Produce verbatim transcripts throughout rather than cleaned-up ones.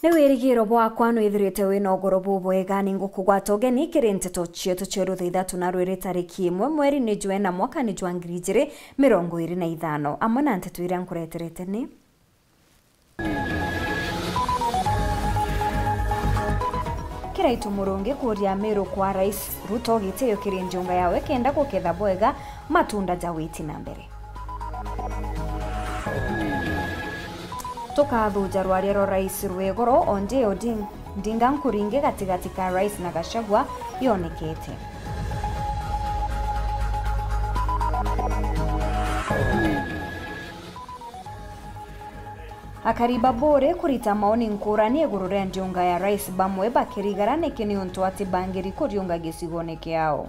Ni wirigiro bwakwa nwithirite wina ugoro bubwega. Ningukugwata ugeni kiri nteto cietu cia rutha ithatu na rwiri tariki imwe mweri ni jwa ina mwaka ni jwa ngiri ijiri mirongo iri na ithano. Amwe na nteto iria nkureterete ni: Kiraitu Murungi kuuria Miru kwa Rais Ruto gitio kiri njunga yawe kenda guketha bwega matunda ja witi na mbere. Tukathuja rwaria rwa Rais rwigoro, onje Oding-, Odinga nkuringi gatigati ka Rais na Gachagua yonekete. Akari ba Buuri kurita maoni nkurani iguru ria njunga ya Rais, bamwe bakirigara niki niuntu ati bangiri kuriunga gicigone kiao.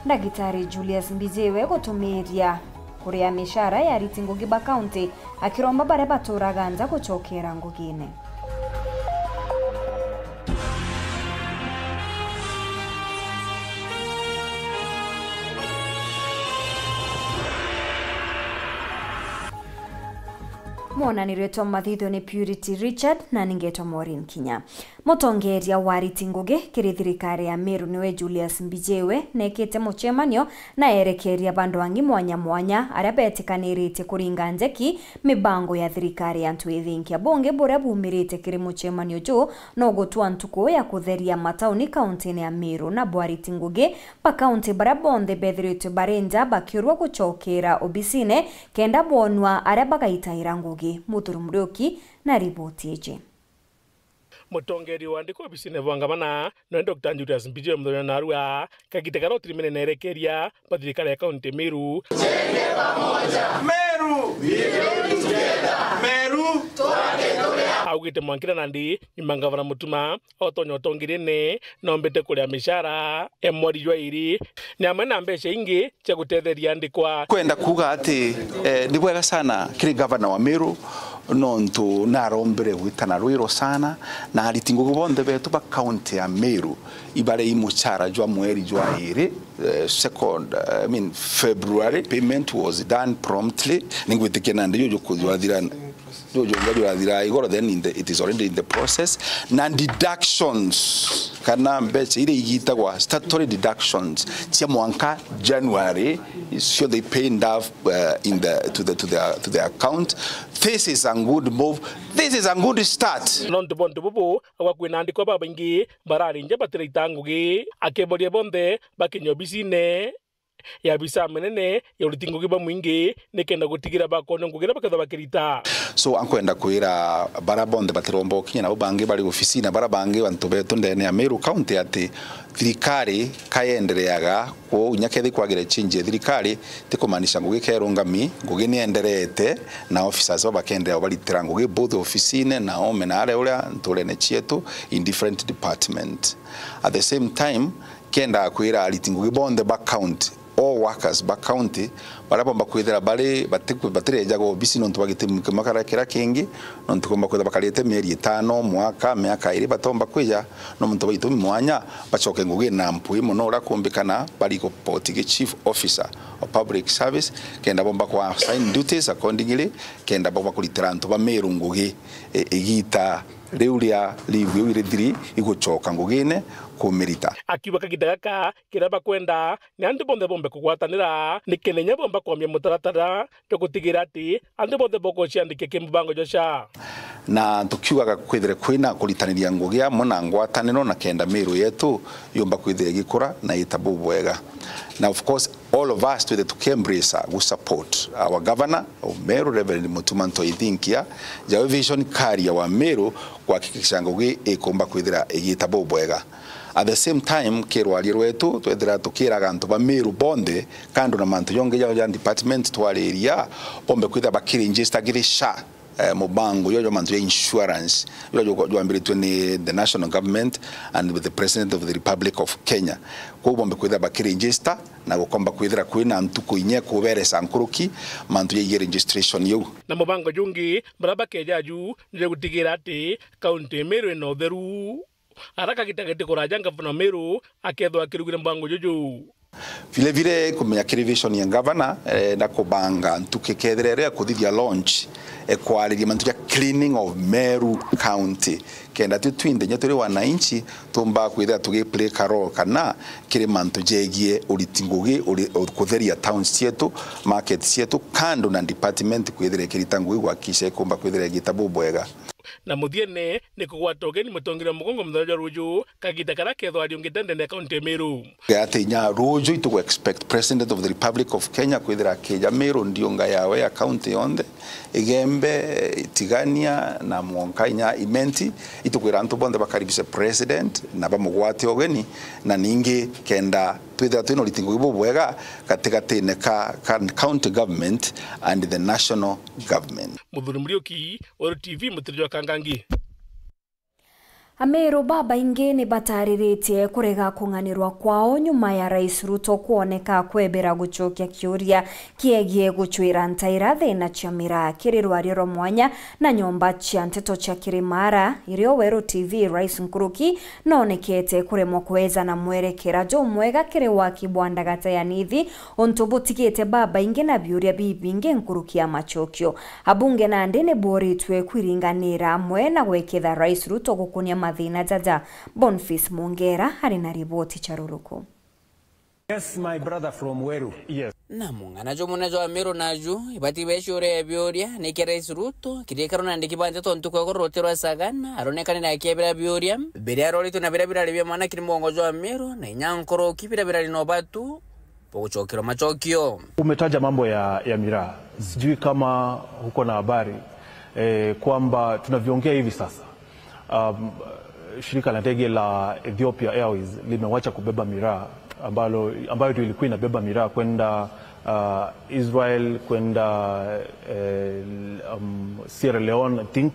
Ndagitari Julius Mbijiwe gutumiria kuria mishara ya ariti ngugi ba kaunti, akiromba baria baturaga nja gucokera ngugine. Mwonani rwitwa mathithio ni Purity Richard, na ningetwa Maureen Kinya. Mutongeria wa ariti ngugi kiri thirikari ya Meru niwe Julius Mbijiwe neekite mucemanio na erekeria bandu angi mwanya mwanya aria betikaniritie kuringa njeki mibango ya thirikari ya antu ithinkia. Bungi buria bumirite kiri mucemanio juu no gutua ntuku ya kutheria matauni kauntini ya Meru, na bo ariti ngugi ba kaunti baria bonthe bethiritwe bari nja bakiurwa gucokera obisine kenda boonwa aria bagaitaira ngugi. Muthuri Muriuki na riboti iji. Mutongeria wa andiki obisine bwa ngavana noe Doctor Julius Mbijiwe muthenya narua kagita karia utirimene nerekeria ba thirikari ya kaunti Meru. Meru! Meru! Augite mwankira nandi nyuma ngavana Mutuma otonya utongeriene nombete kuria mishara ya mweri jwa iri ni amwe na mbeca ingi cia gutetheria andikwa. Kwenda kuuga ati, eh, ni bwega sana kiri gavana wa Meru, nontu narombire gwitana rwiro sana, na ariti ngugi bonthe betu ba kaunti ya Meru ibare i muchara jwa mweri jwa iri, eh, second, eh, I mean, February, payment was done promptly. Ningwitikia nandi juju kuthwathira Juju jurathira igoro, then in the, it is already in the process. Na deductions, kana mbeca iria igitagwa statutory deductions cia mwanka January, so they paying up, uh, in the, to the, to the, to the account. This is a good move. This is a good start. Nontu bontu bubu, agwa kwina andikwa babaingi barari nja batiraita ngugi, akiboria bonthe bakinye obisine ya abisa menene ya uriti ngugi ba mwingi, nikenda gutigira bakoona ngugi iria bakethwa bakirita. So, ankwenda kwira bara bonthe batiromba gukinya, nabo bangi bari ofisini, na bara bangi antu betu ndene ya Meru County, ati thirikari kayendereaga kuu, inya kethira kwagire change ya thirikari, tikumaanisha ngugi kerungami, ngugi nienderete, na officers baba bakenderea baritira ngugi both ofisini na ome na aria uria nturene cietu in different department. At the same time, kenda kwira ariti ngugi bonthe ba county, all workers ba county, baria bomba kwithira bari batiku-, batirejaga obisi nontu bwa gitumi kimwe kana kiria kingi, nontu komba kwithira bakarite mieri itano, mwaka, miaka iri batomba kwija, no muntu bwa itumi mwanya, bacoke ngugi na mpwi mono uria kumbikana, bari report gi chief officer of public service, kenda bomba kwa assign duties accordingly, kenda bomba kuritira antu ba Meru ngugi, e, igita riu ria leave iu irithiri igucoka ngugine kumirita. Akiuga kagita gaka kiria bakwenda ni antu bonthe bombe kugwatanira, ni kenda inya bomba kwambia mutaratara jwa gutigira ati antu bonthe bokuciandikia ki mubango jwa SHA. Na tukiugaga kwithire kwina kuritaniria ngugi amwe na ngwataniro na kenda Meru yetu yumba kwithira igikura na ita bubwega. Na of course, all of us twithe tukiembrace, uh, gu support our governor of Meru, Reverend Mutuma Ntoi Thinkia, jawe vision carrier wa Meru, kuhakikisha ngugi ikumba kwithira igita bubwega. At the same time, ki rwaria rwetu, twethira tukiraga antu ba Meru bonthe, kando na mantu jongi jao ja department twariria, bombe kwithira bakiregister kiri SHA. Eh, mubango jwa, jwa mantu ja insurance, jwa, jwa, jwambiritwe ni the national government and with the president of the Republic of Kenya. Kwou bombe kwithira bakiregister na gukomba kwithira kwina ntuku inya kuberesa nkuruki mantu jaigie registration iu. Na mubango jungi baria bakeja ju ni jwa gutigira ati kaunti ya Meru ina utheru. Ara kagita gati kuraja ngavana wa Meru akethwa akirugire mubango juju. Vile vile kumenya kiri vision ya governor, eh, na kubanga ntuku ikethira iria ya kuthithia launch, eh, kwariria mantu ja cleaning of Meru County. Kenda twi twinthe inya turi wananchi, tumba kwithira tugi play a role kana kiri mantu jegie uriti ngugi, uri-, kutheria towns cietu, market cietu, kando na department kwithira ikirita ngugi gwakisha ikumba kwithira igita bubwega. Na muthiene ni kugwata ugeni mutongeria wa mugongo muthenya jwa ruju, kagita karia kethwa ariungite ndene ya kaunti ya Meru. Ati inya ruju itugu expect President of the Republic of Kenya kwithira akija Meru ndiunga yawe ya county yonthe, Igembe, Tigania na mwanka inya Imenti, itukwira antu bonthe bakaribishe President na bamugwate ugeni, na ningi kenda twithira twina uriti ngugi bubwega gatigatine ka, ka county government and the national government. Muthuri Muriuki, Weru T V, Mutiri jwa Kangangi. Ameru babaingi ni batariritie kurega kung'anirwa kwao nyuma ya Rais Ruto kwoneka kwebera gucokia kiuria kiegie gucwira ntaira thina cia miraa kiri rwaria rwa mwanya na nyomba cia nteto cia Kirimara, irio Weru T V Rais nkuruki nonekete kuremwa kwejana mwerekera jumwega kiri waki bwa ndagata ya Nithi, untu butigite babaingi na biuria bibingi nkuruki ya macokio. Abunge nandi ni boritwe kwiringanira amwe na gweketha Rais Ruto gukunia mathina jaja. Boniface Mongera ari na riboti cha ruruku. Yes, my brother from Weru. Yes. Na mung'ana jumune jwa Meru naju ibati beciuria biuria niki Rais Ruto kirikaro na andiki ba nteto ntuku ya igoro ruti rwa Sagana aronekanire akiebera biuria biria aroritwe na biria birari bia mwanaki ni mugongo jwa Meru na inya nkuruki biria birari na ubatu bwa gucokerwa macokio. Umetaja mambo ya, ya miraa. Sijui kama uko na habari, eh, kwamba tunavyoongea hivi sasa, um, shirika la ndege la Ethiopia Airways limewacha kubeba miraa ambalo, ambayo ndio ilikuwa inabeba miraa kwenda, uh, Israel, kwenda, eh, um, Sierra Leone, I think.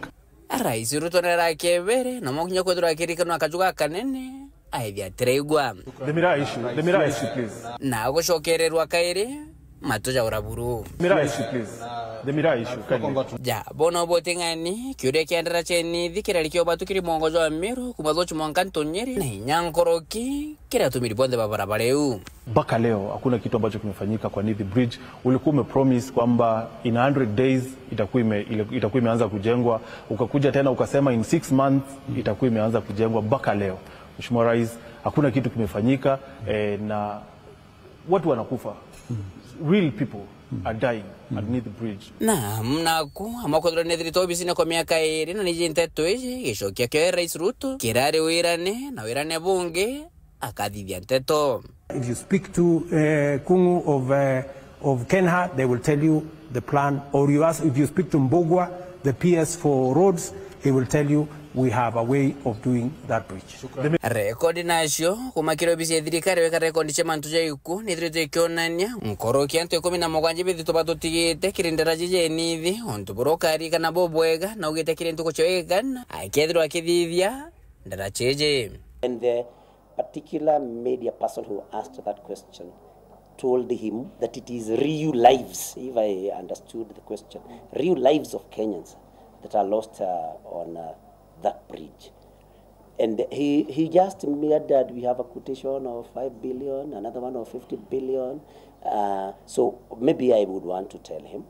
Rais Ruto nere akebere na mwakinya kwithirwa akirikanwa akaju gakanene, aithia atiraigua. The miraa issue, the miraa issue, please. Na gucokererwa kairi, matu jaura buru. Miraa issue, please. The miraa issue, kindly. Ja, bono boting'ani, kiuria kia ndara cenithi kirari kio batu kiri mugongo jwa Meru, kuma Thuchu mwanka Ntunyiri, na inya nkoroki, kiratumiri bonthe ba barabara iu. Mpaka leo hakuna kitu ambacho kimefanyika kwa Nithi Bridge. Ulikuwa umepromise kwamba in a hundred days itakuwa ime-, ile-, itakuwa imeanza kujengwa, ukakuja tena ukasema in six months itakuwa imeanza kujengwa. Mpaka leo, Mheshimiwa Rais, hakuna kitu kimefanyika, eh, na watu wanakufa. Real people are dying at Nithi Bridge. Na mnaku amwe kwithirwa nethirite obisine kwa miaka iri, na niji nteto iji gicokia kio Rais Ruto kirari wirane na wirane bungi akathithia nteto. If you speak to, eh, Kung'u of, eh, of KeNHA, they will tell you the plan. Or you ask, if you speak to Mbugua, the P S for roads, he will tell you we have a way of doing that bridge. Rekondi nacio kuma kiri obisi ya thirikari weka rekondi cia mantu ja iku nithiritwe ikionania nkoroki antu ikumi na mugwanja bithitwe batutigite kiri ndara jiji enithi, untu buria ukarikana bubwega na ugite kiri ntuku cia igana akethirwa akithithia ndara ciji. And the particular media person who asked that question told him that it is real lives, if I understood the question, real lives of Kenyans that are lost, uh, on, uh, that bridge. And he, he just made that we have a quotation of five billion, another one of fifty billion. Uh, so maybe I would want to tell him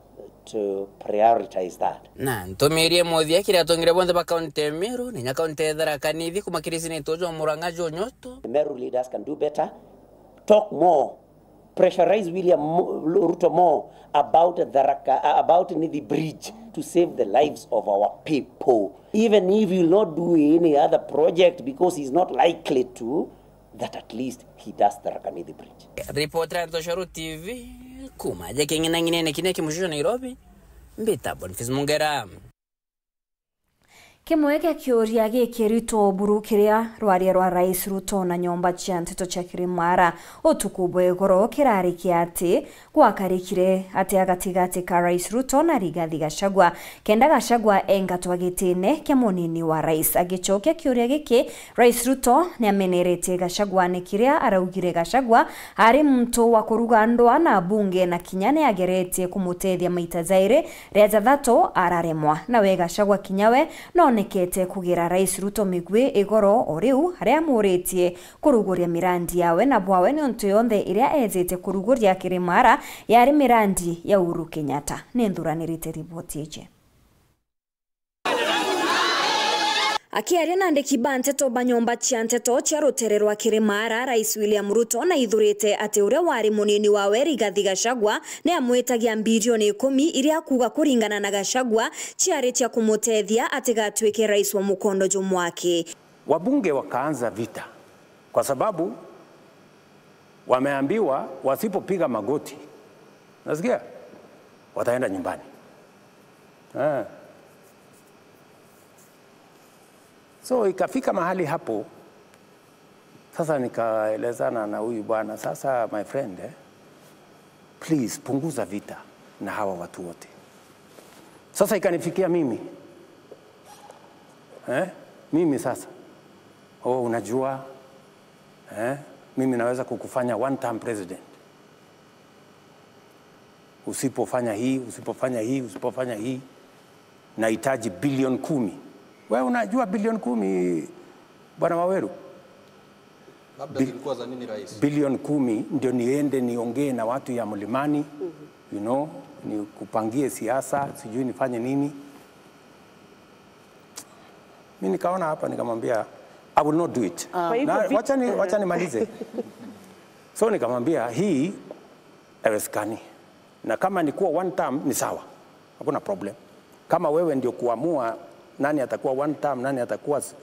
to prioritize that. Na ntumirie muthia kiri atongire bonthe ba kaunti ya Meru, na inya kaunti ya Tharaka Nithi, kuma kiri seneta uju wa Murang'a Joe Nyoto. The Meru leaders can do better, talk more, pressurize William Mo-, Ruto more about Tharaka, uh, about Nithi Bridge to save the lives of our people. Even if he will not do any other project because he's not likely to, that at least he does the Tharaka Nithi Bridge. Ripoti ya Ntoshoro T V, kuma aja king'inang'inene kinya kimushusho Nairobi, mbita Boniface Mungera. Kimwe kia kiuria gikirito buru kiria rwaria rwa Rais Ruto na nyomba cia nteto cia Kirimara utuku bwa igoro kirari kia ati, gwakarikire atia gatigati ka Rais Ruto na Rigathi Gachagua, kenda Gachagua engatwa gitine kia munini wa rais? Agicokia kiuria giki, Rais Ruto niameneretie Gachagua ni kiria araugire Gachagua ari muntu wa kuruga ndwaa na bunge, na kinya niageretie kumutethia maita jairi, ria jathatu araremwa. Nawe Gachagua kinya we no Onekete kugira Rais Ruto migwi igoro o riu, aria amuritie kuruguria mirandi yawe na bwawe, niuntu yonthe iria eejite kuruguria kiri Mara yari mirandi ya Uhuru Kenyatta. Ni nthuranirite riboti iji. Akiaria na andiki ba nteto ba nyomba cia nteto cia rutere rwa Kirimara, Rais William Ruto naithurite ati uria wari munini wawe Rigathi Gachagua ni amwitagia mbirioni ikumi, iria akuuga kuringana na Gachagua ciari cia kumutethia atigatuike rais wa mukondo jumwaki. Wabunge wakaanza vita kwa sababu wameambiwa wasipopiga magoti, nasikia, wataenda nyumbani. Ah. So ikafika mahali hapo, sasa nikaelezana na huyu bwana, "Sasa my friend, eh, please punguza vita na hawa watu wote." Sasa ikanifikia mimi. Eh? Mimi sasa. "Oh, unajua, eh, mimi naweza kukufanya one term president. Usipofanya hii, usipofanya hii, usipofanya hii, nahitaji bilioni kumi." Wewe unajua bilioni kumi, Bwana Waweru? Labda Bi- zilikuwa za nini, Rais? Bilioni kumi ndio niende niongee na watu ya Mlimani, you know, nikupangie siasa, sijui nifanye nini. Mi nikaona hapa, nikamwambia, "I will not do it." Ah. Kwa hivyo Na vi- wacha ni, wacha nimalize. So nikamwambia, "Hii haiwezekani. Na kama ni kuwa one term, ni sawa. Hakuna problem. Kama wewe ndio kuamua nani atakuwa one term, nani atakuwa s-,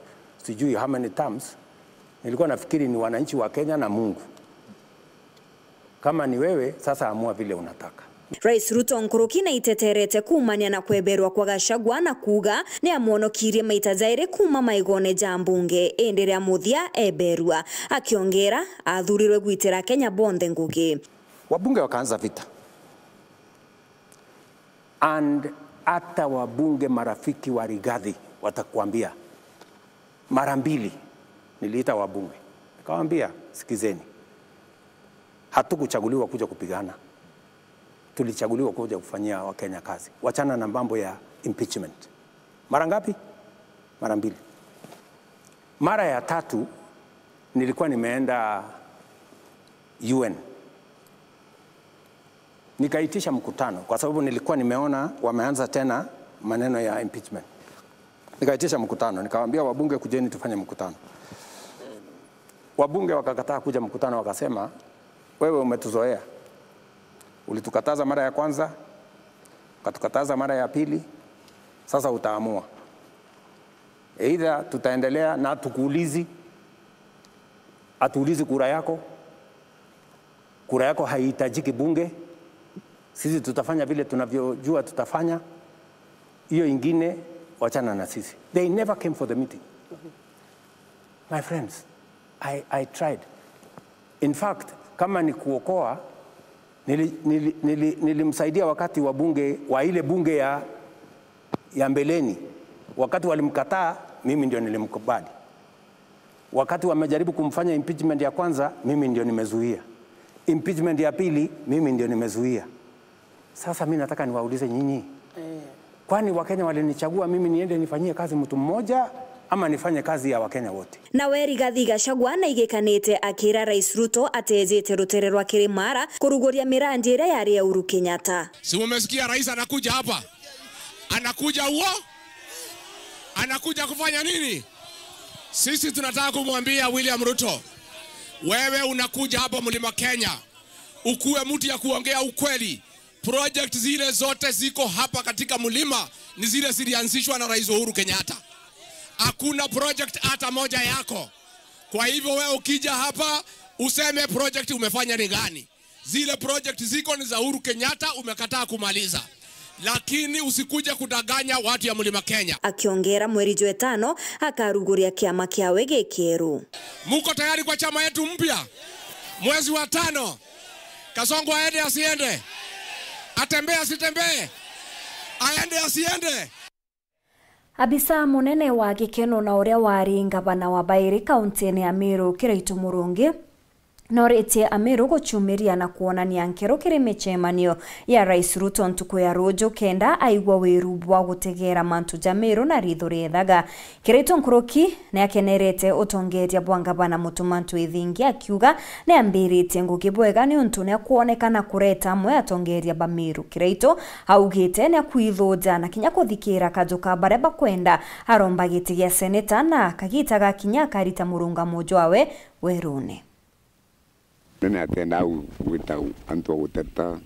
sijui how many terms, nilikuwa nafikiri ni wananchi wa Kenya na Mungu. Kama ni wewe, sasa amua vile unataka." Rais Ruto nkuruki naiteterete kuumania na kweberwa kwa Gachagua na kuuga ni amwonokirie maita jairi kuuma maigone ja mbunge, indi ria muthia eberwa. Akiongera, athurirwe gwitira Akenya bonthe ngugi. Wabunge wakaanza vita. And hata wabunge marafiki wa Rigathi watakwambia, mara mbili niliita wabunge. Nikawaambia, "Sikizeni. Hatukuchaguliwa kuja kupigana. Tulichaguliwa kuja kufanyia Wakenya kazi. Wachana na mambo ya impeachment." Mara ngapi? Mara mbili. Mara ya tatu nilikuwa nimeenda U N. Nikaitisha mkutano kwa sababu nilikuwa nimeona wameanza tena maneno ya impeachment. Nikaitisha mkutano, nikawaambia wabunge, "Kujeni tufanye mkutano." Wabunge wakakataa kuja mkutano, wakasema, "Wewe umetuzoea. Ulitukataza mara ya kwanza, ukatukataza mara ya pili, sasa utaamua. Either tutaendelea na tukuulizi, atuulizi kura yako, kura yako haihitajiki bunge. Sisi tutafanya vile tunavyojua tutafanya. Hiyo ingine, wachana na sisi." They never came for the meeting. My friends, I, I tried. In fact, kama ni kuokoa, nili-, nili-, nili-, nilimsaidia wakati wa bunge, wa ile bunge ya, ya mbeleni. Wakati walimkataa, mimi ndio nilimkubali. Wakati wamejaribu kumfanya impeachment ya kwanza, mimi ndio nimezuia. Impeachment ya pili, mimi ndio nimezuia. Sasa mi nataka niwaulize nyinyi, eh, kwani Wakenya walinichagua mimi niende nifanyie kazi mtu mmoja ama nifanye kazi ya Wakenya wote? Nawe Rigathi Gachagua naigikanite akira Rais Ruto atejite rutere rwa Kirimara kuruguria mirandi iria yari ya Uhuru Kenyatta. Si mumesikia rais anakuja hapa? Anakuja huo? Anakuja kufanya nini? Sisi tunataka kumwambia William Ruto, wewe unakuja hapa Mlima Kenya, ukuwe mtu ya kuongea ukweli. Project zile zote ziko hapa katika mlima ni zile zilianzishwa na Rais Uhuru Kenyatta. Hakuna project hata moja yako. Kwa hivyo wewe ukija hapa useme project umefanya ni gani? Zile project ziko ni za Uhuru Kenyatta, umekataa kumaliza. Lakini usikuje kudanganya watu ya Mlima Kenya. Akiongera mweri jwa itano akaruguria kiama kiawe gikieru. Muko tayari kwa chama yetu mpya? Mwezi wa tano. Kasongo aende asiende? Atembee asitembee? Aende asiende? Abisa munene wa gikeno na uria wari ngavana wa bairi kauntine ya Meru, Kiraitu Murungi, Noritie Amiru gucumiria na kwonania nkero kiri micemanio ya Rais Ruto ntuku ya ruju kenda aigua wiru bwa gutegera mantu ja Miru na ritho riethaga. Kiraitu nkuruki niakenerete utongeria bwa ngavana Mutuma M'Ethingia akiuga niambiritie ngugi bwega niuntu niakwonekana kureta amwe atongeria ba Miru. Kiraitu augite niakwithuja na kinya kuthikira kaju ka baria bakwenda aromba giti gia seneta na kagita gakinya akarita murungamo jwawe werune. Nene atenda au gwita antu a guteta,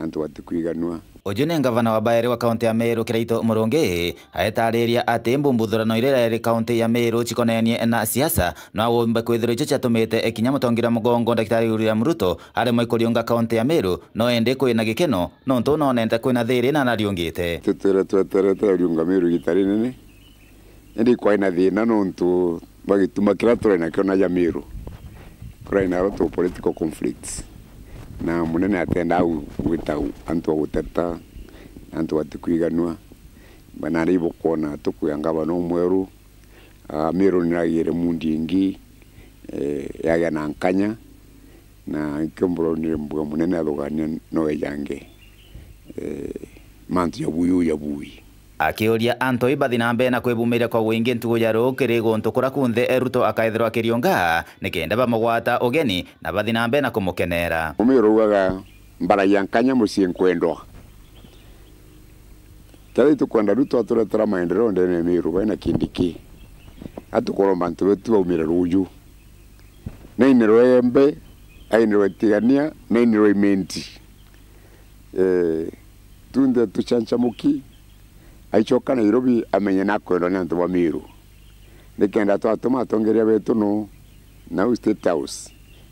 antu batikwiganua. Uju ni ngavana wa bairi wa kaunti ya Meru, Kiraitu Murungi, aetariria ati mbumbuthurano iria irari kaunti ya Meru cikonenie na siasa, no aumbe kwithirwa icio ciatumite kinya mutongeria mugongo Daktari William Ruto aremwe kuriunga kaunti ya Meru, no indi kwina gikeno, nontu nonente kwina thiri na nariungite. Tutwire tweterete ariunga Meru igita rinene, indi kwai na thina nontu bwa gituma kiria turari nakio na ja Miru. Turari na tu political conflicts. Na munene atenda au gwita antu a guteta, antu batikwiganua. Bana ari bukwona tukwia ngavana umweru, ah, Miru niragire mundi ingi, eh, yagia na nkanya, na nkio mburonire mbuga munene athugania no ejange, eh, mantu ja buyu ja bui. Akiuria antu ibathi na mbere na kwibumiria kwa wingi ntugu ya ruu kiri guntu kuria kunthe Ruto akaethirwa akiriunga, nikenda bamugwata ugeni na bathi na mbere na kumukenera. Umiru ugaga, mbaragia nkanya mucii nkwendwa. Kethira itukwenda Ruto aturetera maendeleo ndene ya Miru, baina Kindiki, atukuromba antu betu baumire ruju. Nainirwe Embe, ainirwe Tigania, nainirwe Imenti. Eh, tunthe tuchanchamuki, aichoka Nairobi amenye nakwendwa ni antu ba Miru. Nikenda twatuma atongeria betu no nau State House,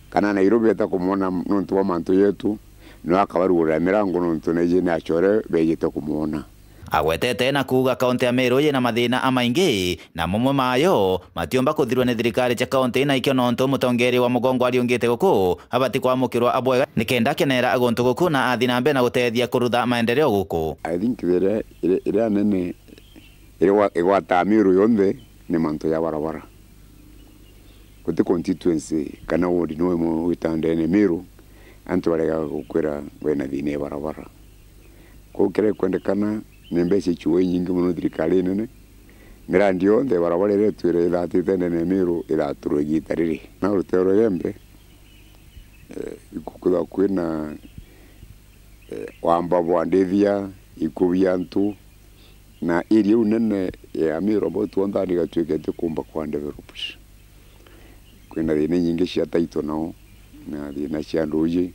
kana Nairobi eta kumwona nontu bwa mantu yetu, no akabarugurira mirango nontu naiji ni achore bejite kumwona. Agwetete na kuuga kaunti ya Meru yina mathina amaingi, na mamwe mayo matiumba kuthirwa ni thirikari cia kaunti na ikio nontu mutongeria wa mugongo ariungite guku abati kwamukirwa abwega nikenda akenera guntu guku na athi na mbere na gutethia kurutha maendeleo guku. I think iria, iria, iria nene iria igwa-, igwataa Meru yonthe ni mantu ja barabara. Guti constituency kana ward no imwe wita ndene Meru antu barega gukwira wena thina ya barabara. Kwou kiria ikwendekana ni mbeca ichiwe inyingi mono thirikari nene, mirandi yonthe ya barabara iria itwire ithatite ndene ya Meru ithaturwe igita riri. Na rutero Embe, eh, ikukwithwa kwina, eh, wamba bwa ndithia, ikuu bia antu, na area iu nene ya Meru ambao tuonthani igatuika itikumba kwa develop. Kwina thina inyingi cia title nao, na thina cia nduji,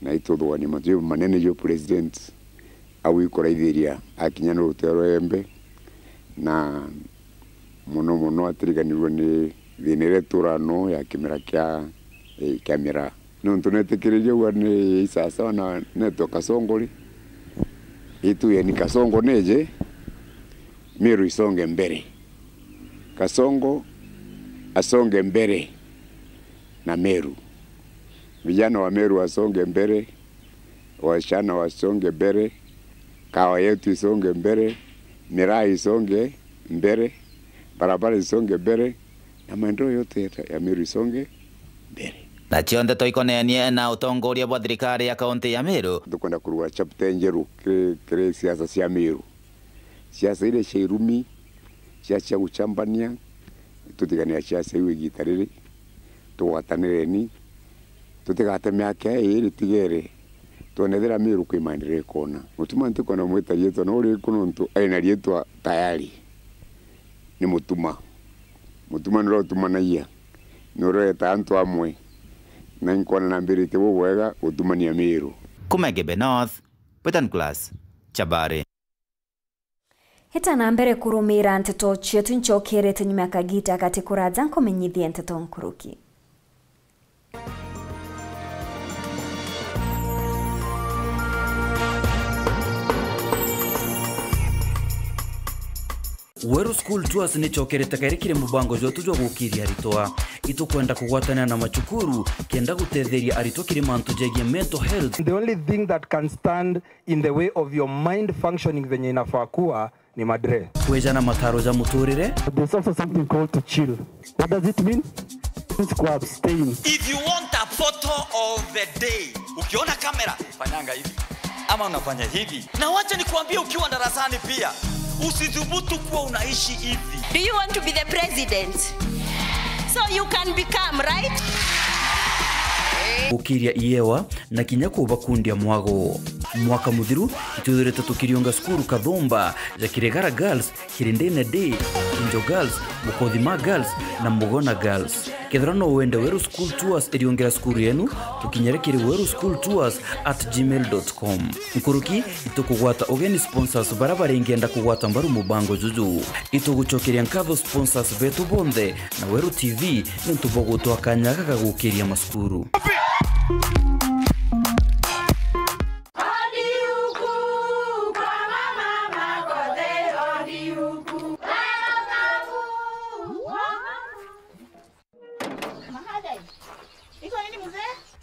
na ituthugania mantu jau manene jau president au ikuraithiria akinya ni rutero Embe, na mono mono atiriganirwe ni thina iria itura no ya kimera kia, eh, kia miraa. Nontu netikiririe ua ni isasawa na netwa Kasongo ri, ituyeni Kasongo neje, Meru isonge mbere. Kasongo asonge mbere na Meru. Vijana wa Meru wasonge mbere, wasichana wasonge mbere, kahawa yetu isonge mbere, miraa isonge mbere, barabara isonge mbere, na maendeleo yote ya, ya Meru isonge mbere. Nacio ndeto ikonenie na utongoria bwa thirikari ya kaunti ya Meru. Tukwenda kurugura chapter njeru kiri, kiri siasa cia Meru. Siasa iria cia irumi, siasa cia guchambania, tutiganira siasa iu igita riri, tugwatanireni, tutigate miaka ii iri tigere, twone ethira Meru kwi maendeleo ikona. Mutuma ntikwenda mwita riitwa no ririku nontu ari na riitwa tayari. Ni Mutuma. Mutuma niuria utumanagia, niuria ureta antu amwe, na inkwona nambiritie bubwega gutumania Meru. Kuma Igembe North, Britain Class, Chabari. Heta na mbere kurumira nteto cietu, ncokerete nyuma ya kagita gati kuraja nkumenyithie nteto nkuruki. Weru School Tours nicokerete kairi kiri mubango jwetu jwa gukiria aritwa. Itukwenda kugwatanira na macukuru kenda gutetheria aritwa kiri mantu jegie mental health. The only thing that can stand in the way of your mind functioning venye inafaa kuwa ni madre. Kweja na mataro ja muturire. There's also something called to chill. What does it mean? Ku abstain. If you want a photo of the day, ukiona kamera, fanyanga hivi. Ama unafanya hivi. Na wacha nikuambie, ukiwa darasani pia, usithubutu kuwa unaishi hivi. Do you want to be the president? So you can become, right? Gukiria iewa na kinya kubakundia mwago. Mwaka muthiru, itwithirite tukiriunga cukuru Kathumba ja Kirigara Girls, Kirindene Day, Kinjo Girls, Mukothima Girls na Mugona Girls. Kethira no wende Weru School Tours iriungira cukuru yenu, tukinyire kiri weru school tours at gmail dot com. Nkuruki, itukugwata ugeni sponsors bara baringienda kugwata mbaru mubango juju. Itugucokeria nkatho sponsors betu bonthe na Weru T V niuntu bwa gutwa kanya gaka gukiria macukuru.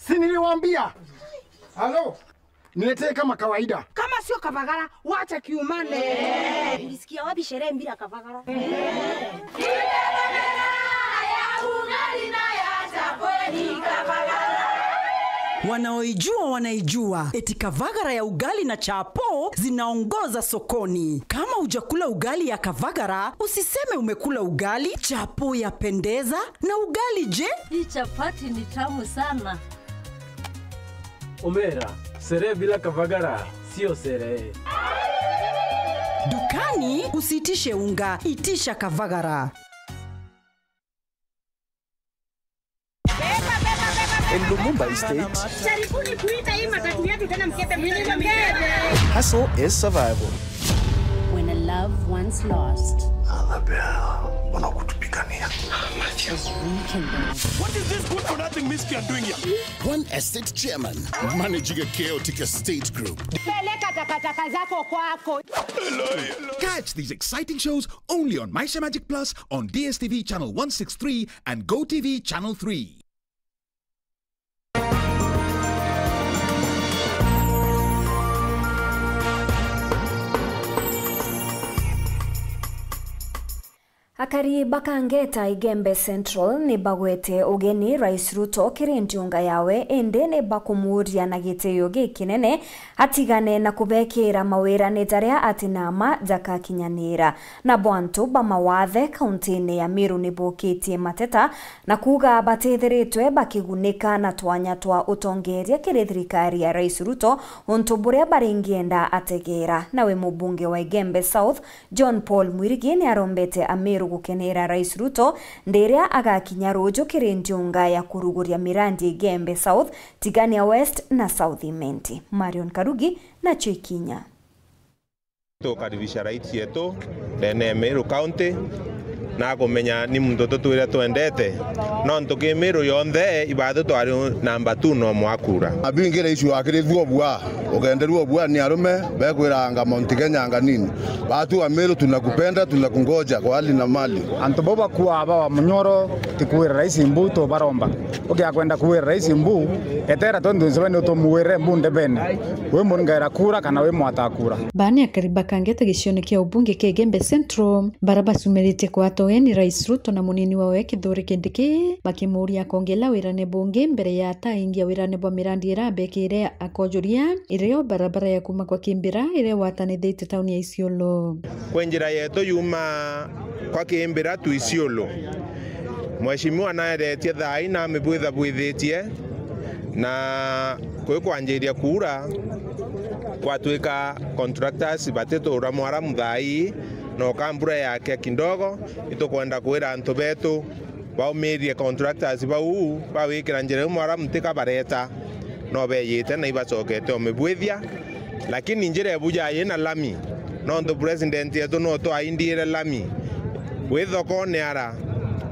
Si niliwaambia? Halo? Niletee kama kawaida. Kama sio Kavagara, wacha kiumane. Ulisikia wapi sherehe bila Kavagara? Wanaoijua wanaijua, eti Kavagara ya ugali na chapo zinaongoza sokoni. Kama hujakula ugali ya Kavagara, usiseme umekula ugali. Chapo yapendeza, na ugali je? Hii chapati ni tamu sana. Omera, sherehe bila Kavagara sio sherehe. Dukani usiitishe unga, itisha Kavagara. In Lumumba Estate, jaribuni kuita hii matatu yetu tena, mkete mwili mkete. Hustle is survival. When a love once lost, Annabelle, mbona kutupigania? Rekindled. What is this good for nothing miscreant doing here? One estate chairman managing a chaotic estate group. Peleka takataka zako kwako. Catch these exciting shows only on Maisha Magic Plus on D S T V channel one six three and Go T V channel three. Akari ba Kangeta Igembe Central ni bagwete ugeni Rais Ruto kiri ndiunga yawe, indi ni bakumuuria na gitio gikinene atigane na kubekira mawira ni jaria ati nama jakakinyanira. Nabo antu ba mawathe kauntine ya Meru ni bukitie mateta na kuuga batithiritwe bakigunika na twanya twa utongeeria kiri thirikari ya Rais Ruto, untu buria baringienda ategeera. Nawe mubunge wa Igembe South, John Paul Mwirigi, ni arombete Ameru gukenera Rais Ruto ndiria agakinya ruuju kiri ndiunga ya kuruguria mirandi ya Igembe South, Tigania West na South Imenti. Marion Karugi, nacio ikinya. Tukaribisha rais yetu ndene ya Meru County, na akumenya ni muntu tutwire twendete, nontu ki Meru yonthe ibathu twari namba two no mwakura. Abingi rais wakirithua obua, ugenderua obua ni arume bekwiranga Mount Kenya anga nini. Watu wa Meru tunakupenda, tunakungoja kwa hali na mali. Antu bau bakua aba wa Munyoro, tikwira rais mbu tubaromba. Ukiakwenda kuwira rais mbu, etera twenty twenty-seven utumwire mbu ndebene. Wi mungaira kura kana wi mwata kura. Baa ni akari ba Kangeta gicione kia ubunge kia Igembe Central, bara bacumiritie kwata ugeni Rais Ruto na munini wawe Kithure Kindiki, bakimuuria akongela wirane bungi mbere ya ataingia wirane bwa mirandi ira abekire akojuria irio barabara ya kuma kwa Kimbira iria watanithitie tauni ya Isiolo. Kwi njira yetu yuma kwa Kimbira tu Isiolo. Mheshimiwa naeretie thaai na amibwithabwithitie, na kwi kwanjiria kuura, kwatwika contractors batituura Mwaramu thaai, na uka mbura yakia kidogo, itukwenda kwira antu betu baumirie contractors bau bawikira njira iu Mwaramu tika bareta, no beyite na ibacokete umibwithia. Lakini njira ebu jai na lami, nontu president yetu no twaindiire lami. Wi thokone ara,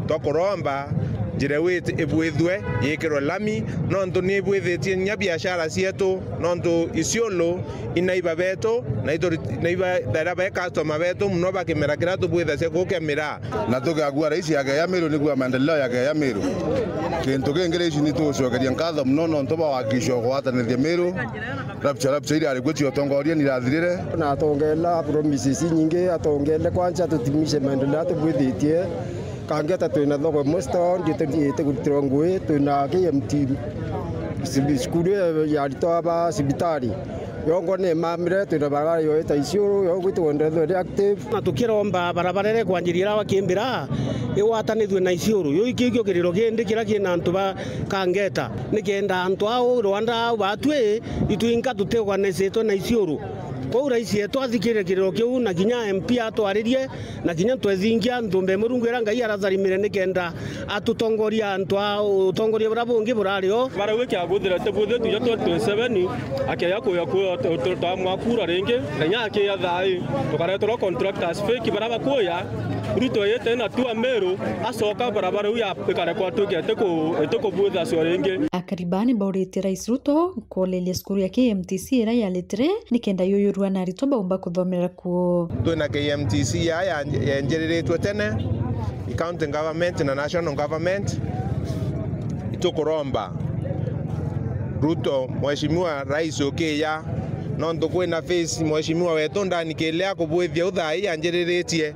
twakuromba njira iu ibwithue yikirwe lami, nontu ni ibwithitie nya biashara cietu, nontu Isiolo inaiba betu, na ituri-, naiba thaira bai customer betu muno ba kimera kiria tubwithacia kuu kia miraa. Na tugakua rais akeya Meru, nikua maendeleo yakeya Meru. Kintu kingi rais ni tugucokeria nkatho muno nontu bwa wakisha ugwatanithia Meru, rapture, rapture iria ari kuo cia utongoria ni irathirire. Na atongela promises inyingi, atongele kwanza tutimishe maendeleo atubwithitie. Kangeta twina thoko imwe stand ite-, itikurutirwa ngui, twina K M T, sibi-, cukuru ya, ya aritwa ba cibitari. Yongwa ni mamire, twina barabara yo ita Isiolo, yongwa itwendere ri active. Na tukiromba barabara iria ikwanjiria ira wa Kimbira igwatanithue na Isiolo. Yo ikio kio kiriro kindi kiria kina antu ba Kangeta. Nikenda antu au Rwanda au batwi, itwinka tuti organizitwe na Isiolo. Kwou rais yetu athikire kiriro kiu na kinya M P atwaririe, na kinya ntwethingia nthumbe Murungu iria Ngai aratharimire nikenda atutongoria antu a utongoria buria bungi burari o. Barauga kiaguthira ti buthi tuja twenty twenty-seven, akeya kuya kuya twamwakura ringi, na inya akiya thai, tukareterwa contractors fake baria bakuya, Ruto yite na tua Meru, acoka barabara iu ya ikarekwa twike itiku-, itikubuthacua ringi. Akari baa ni bauritie Rais Ruto kwoleria cukuru ya K M T C iria yaritire nikenda yuyurua na aritwa baumba kuthomera kuo. Twina K M T C ya, ya, yenjiriritwe tene, i county government na national government. Itukuromba Ruto, Mheshimiwa Rais ukiya, nontu kwina phase Mheshimiwa wetu ndani kiria akubwithia u thaa ii yanjiriritie,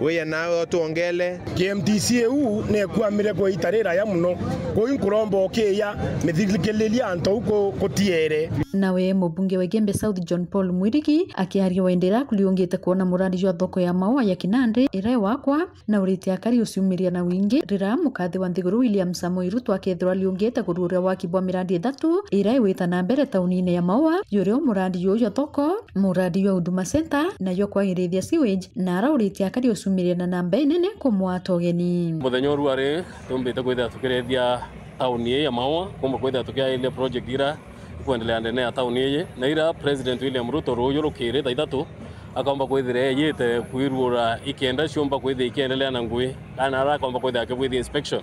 wiya nawe utwongele. K M T C iu nekwamire kwa ita riraya muno, kwou nkuromba ukiya mithikiliria antu au ku-, kutiere. Nawe mubunge wa Igembe South John Paul Mwirigi akiaria wendera kuriungite kwona muradi jwa thoko ya maua ya Kinandi iria wakwa, na uritie akari uciumiria na wingi rira mukathi wa nthiguru William Samoei Ruto akethirwa ariungite kururia waki bwa miradi ithatu iria igwita na mbere taunine ya Maua, yurio muradi juju jwa thoko, muradi jwa Huduma Center, na jwa kwagirithia sewage, na arauritie akari uciumiria na namba inene kumwata ugeni. Muthenya uru ari tumbite kwithira tukirethia tauni ii ya Maua, kumba kwithira tukiairia project ira ikwendelea ndene ya tauni iji, na ira President William Ruto ruuju rukiri thaa ithatu akaumba kwithira eyite kwirura ikenda ciumba kwithira ikiendelea na ngui, kana ara akaumba kwithira akibwithia inspection.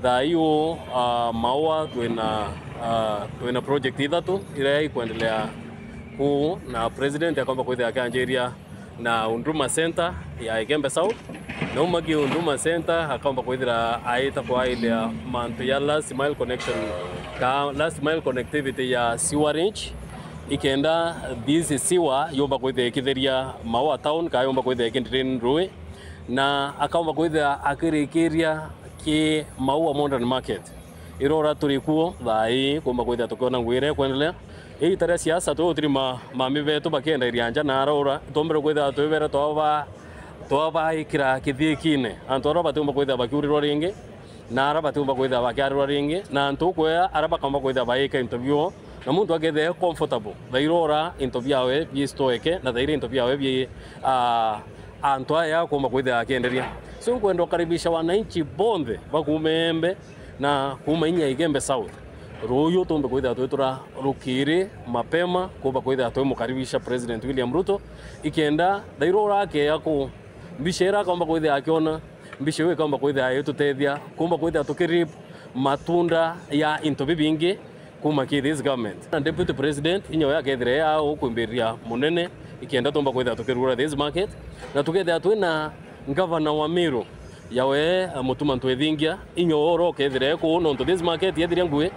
Thaa iu, ah, Maua twina, ah, twina project ithatu iria ikwendelea kuu, na President akaumba kwithira akianjiria na Huduma Center ya Igembe South. Na uma ki Huduma Center akaumba kwithira aita kwailia mantu ya last mile connection, ka last mile connectivity ya sewerage, ikenda this sewer yumba kwithira ikitheria Maua town, ka yumba kwithira ikidrain rui, na akaumba kwithira akirikiria ki Maua Modern Market. Irora turi kuo thaa ii, kumba kwithira tukiona ngui iria ikwendelea. Iita ria siasa, twi utiri ma, mami betu bakiendairia nja na arora, itwombere kwithira twibere twaba, twabaikira kithiikine. Antu aria batiumba kwithira bakiurirwa ringi, na aria batiumba kwithira bakiarirwa ringi, na antu ukwea aria bakaumba kwithira baika into bio, na muntu akethira e comfortable, thaira ura into biawe bistoeke, na thaira into biawe bi, ah, antu aya akumba kwithira akienderia. So, nkwenda ukaribisha wananchi bonthe ba kuuma Embe, na kuuma inya Igembe South. Ruuju tumbe kwithira twitura rukiri mapema, kumba kwithira twimukaribisha President William Ruto, ikenda thaira ura akeya ku, mbica ira akaumba kwithira akiona, mbica iu ikaumba kwithira igitutethia, kumba kwithira tukirip matunda ya into bibingi kuma ki this government. Na Deputy President, inya we akethira e au ukwimbiria munene, ikenda tumba kwithira tukirugura this market, na tukethira twina Ngavana wa Meru, yawe, ah, Mutuma Ntwethingia, inya oro ukethira e kuu, nontu this market yethiria ngui,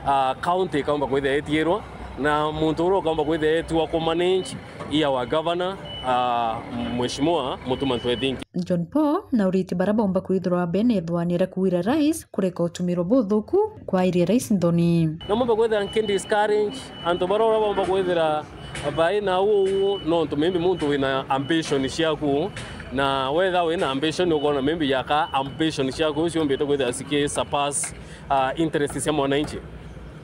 ah, county ikaumba kwithira itiirwa, na muntu uria ukaumba kwithira etiwa ku manage i our governor, ah, Mheshimiwa Mutuma Ntwethingia. John Paul na uriti bara baumba kwithirwa bene ithwanire kuwira rais kureka utumiro buthuku kwairie rais nthoni. Na mumbe kwithira nki discourage antu bara uria baumba kwithira bai na uu, nontu maybe muntu wina ambition ciaku, na wetha wina ambition, ukona maybe yaka ambition ciaku ciumbite kwithira ciki surpass, ah, interest cia mwananchi.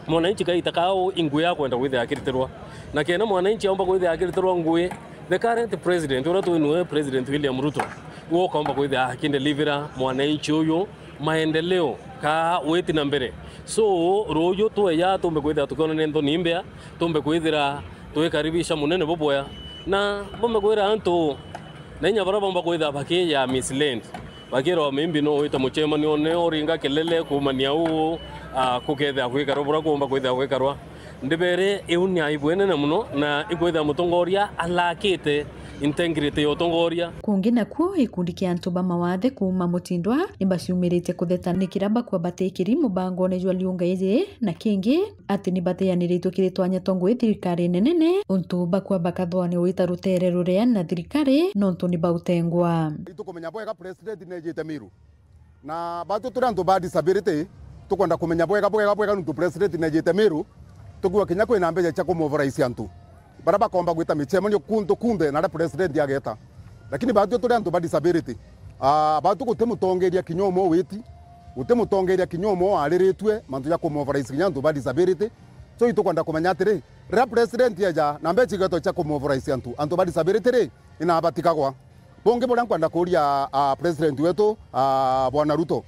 Mwananchi kaita kao ingui akwenda kwithira akiritirwa. Na kenda mwananchi aumba kwithira akiritirwa ngui, the current president, uria twi nwe President William Ruto, iwe ukaumba kwithira akindelivira mwananchi uyu maendeleo ka witi na mbere. So, ruuju tweya tumbe kwithira tukionania nthoni imbea, tumbe kwithira twikaribisha munene bubwea, na bumbe kwira antu, na inya baria baumba kwithira bakiya misled, bakirwa maybe no wite mucemanione uringa kelele kuumania uu, ah, kukethira gwikarwa buria kuumba kwithira gwikarwa. Ndibere iu ni aibu inene muno, na ikwithira mutongoria alakite integrity ya utongoria. Kungi nakuo, gikundi kia antu ba mawathe kuuma Mutindwa ni baciumiritie kutheta ni kiria bakwa batikiri mubangone jwa liunga iji, na kingi ati ni bateaniritwe kiri twanya twa ngui thirikarine nene, untu bakwa bakathwania gwita rutere ruria na thirikari nontu ni bautengwa. Itukumenya bwega president nejite Miru. Na batwi turi antu ba disability, tukwenda kumenya bwega, bwega, bwega nuntu president nejite Meru, tukiuga kinya kwina mbeca cia kumobilize antu baria bakomba gwita micemanio kuntu kunthe na aria president ageta. Lakini batwi turi antu ba disability, ah, batwi guti mutongeria kinya umwe witi, guti mutongeria kinya umwe wariritue mantu ja kumobilize kinya antu ba disability. So itukwenda kumenya atiri, riria president eja na mbeca igetwa cia kumobilize antu, antu ba disability ri, inabatigagwa. Bungi buria nkwenda kuuria, ah, president wetu, ah, Bwana Ruto,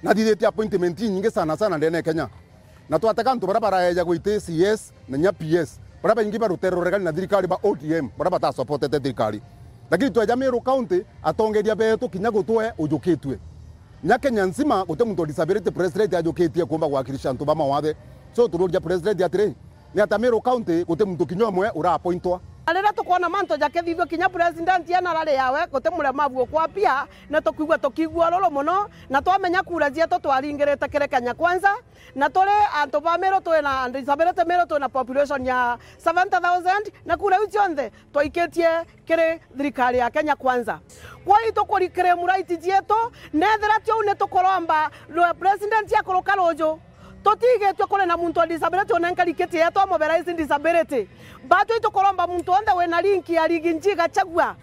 nathithitie appointment inyingi sana sana ndene ya Kenya. Na twatega antu baria baraejagwa iti C S na nya P S, baria baingi ba rutere ruregani na thirikari ba O D M, baria batasupportete thirikari. Lakini tweja Meru County, atongeria betu kinya gutwe ujukitue. Nya Kenya nzima, guti muntu wa disability president ajukitie kuumba gwakilisha antu ba mawathe. So tururia president atiri, ni ata Meru County guti muntu kinya umwe uraappointwa? Na riria tukwona mantu jakithithua kinya president ena rari yawe, guti muremavu ukwapia, na tukwigua tukiigua ururu mono, na twamenya kura cietu twaringirite kiri Kenya Kwanza, na turi antu ba Meru, twina disability Meru, twina population ya seventy thousand, na kura iu cionthe twaikitie kiri thirikari ya Kenya Kwanza. Kwou itukurikire right cietu, nethira tiu ni tukuromba rwe president akuruka ruju. Tutigitue kuri na muntu wa disability unenkari kiti yetu amobilize disability. Batwi itukuromba muntu onthe wina link ya Rigiji Gachagua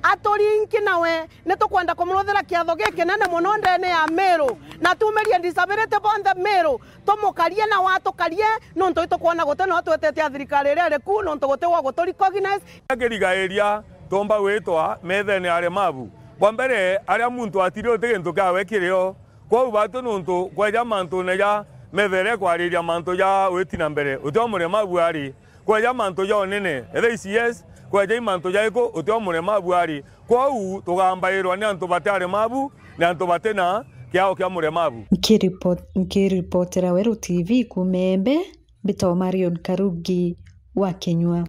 aturinki nawe. Ni tukwenda kumuruthira kiatho gikinene mono ndene ya Meru, na tumirie disability bonthe Meru, tumukarie na watukarie, nontu itukwona guti no twetete a thirikari iria iri ku, nontu guti wa gutu recognize. Kirigairia tomba gwitwa methene aremavu. Bwa mbere, aria muntu atiri uti gintu kiawe kirio. Kwou batwi nuntu kweja mantune ja methere kwariria mantu ja witi na mbere, uti o muremavu ari. Kweja mantu ja unene, etha i C S, kweja i mantu jaiku, uti o muremavu ari. Kwou tugambairwa ni antu bati aremavu, ni antu batina kiao kia muremavu. Nkiripot-, nkiripotera Weru T V kuuma Embe, mbitwa Marion Karugi wa Kinyua.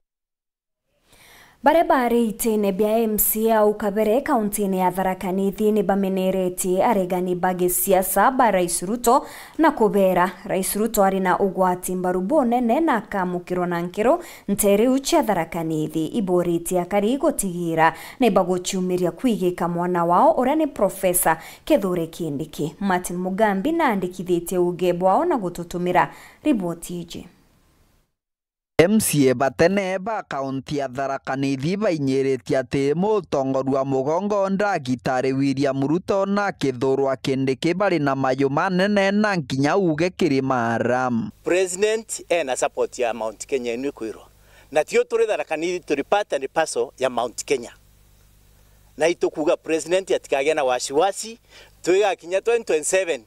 Baria bari itine bia M C A au kabere kauntine ya Tharaka Nithi ni bameneretie aregani ba gisiasa ba Rais Ruto na kubera Rais Ruto ari na ugwati mbaru bunene na akamukirwa na nkiro nteriu cia Tharaka Nithi. Iboritie akari gutigira ni baguciumiria kwigika mwana wao uria ni Profesa Kithure Kindiki. Martin Mugambi naandikithitie uuge bwao na gututumira riboti iji. M C A batene ba kaunti ya Tharaka Nithi bainyiritie ati mutongoria wa mugongo Ndagitari William Ruto na Kithure Kindiki bari na mayu manene na nkinya uuge kiri maara. President ena support ya Mount Kenya inu ikwirwa. Na tio turi Tharaka Nithi, turi part and parcel ya Mount Kenya. Na itukuuga president atikagia na wasiwasi, twigakinya twenty twenty-seven,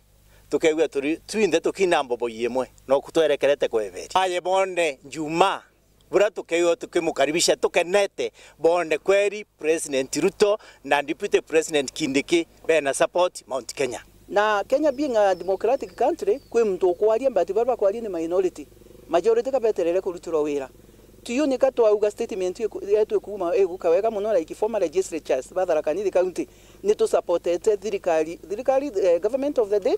tukeigua turi twinthe tukina mbobo imwe, no kutwerekerete kweberi. Aye bone Juma, bura tukeigua tukimukaribisha tukenete, bone kweri President Ruto na Deputy President Kindiki bena support Mount Kenya. Na Kenya being a democratic country, kwi muntu ukwaria, but baria bakwaria ni minority. Majority ka beterere kurutirwa wira. Tuyu nika twauga statement iku-, yetu ikuma iguka wega muno, like former legislatures ba Tharaka Nithi County, ni tusupportete thirikari, thirikari, eh, government of the day,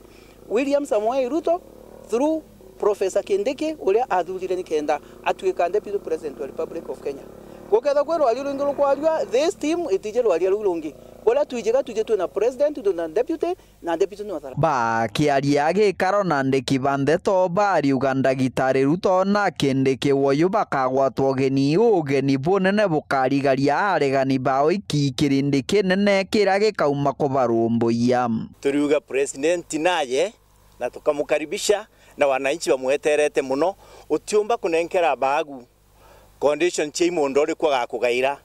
William Samoei Ruto, through Professor Kindiki, uria athurire nikenda atuika Deputy President wa Republic of Kenya. Gukethwa kwi rwari rungi rukwarua, this team itiji rwaria ruu rungi. Buria twijiga, twiji twina president, twina deputy, na deputy ni Wathara. Bakiaria gikaro na andiki ba ndeto bariuga Ndagitari Ruto na Kindiki woyu bakagwatwa ugeni, ugeni bunene bukarigaria aregani bao iki kirindi kinene kiria gikauma kubarumbuia. Turiuga president naye na tukamukaribisha, na wananchi bamweterete muno. Utiumba kunenkera baagu condition cia imundo uriku agakugaira.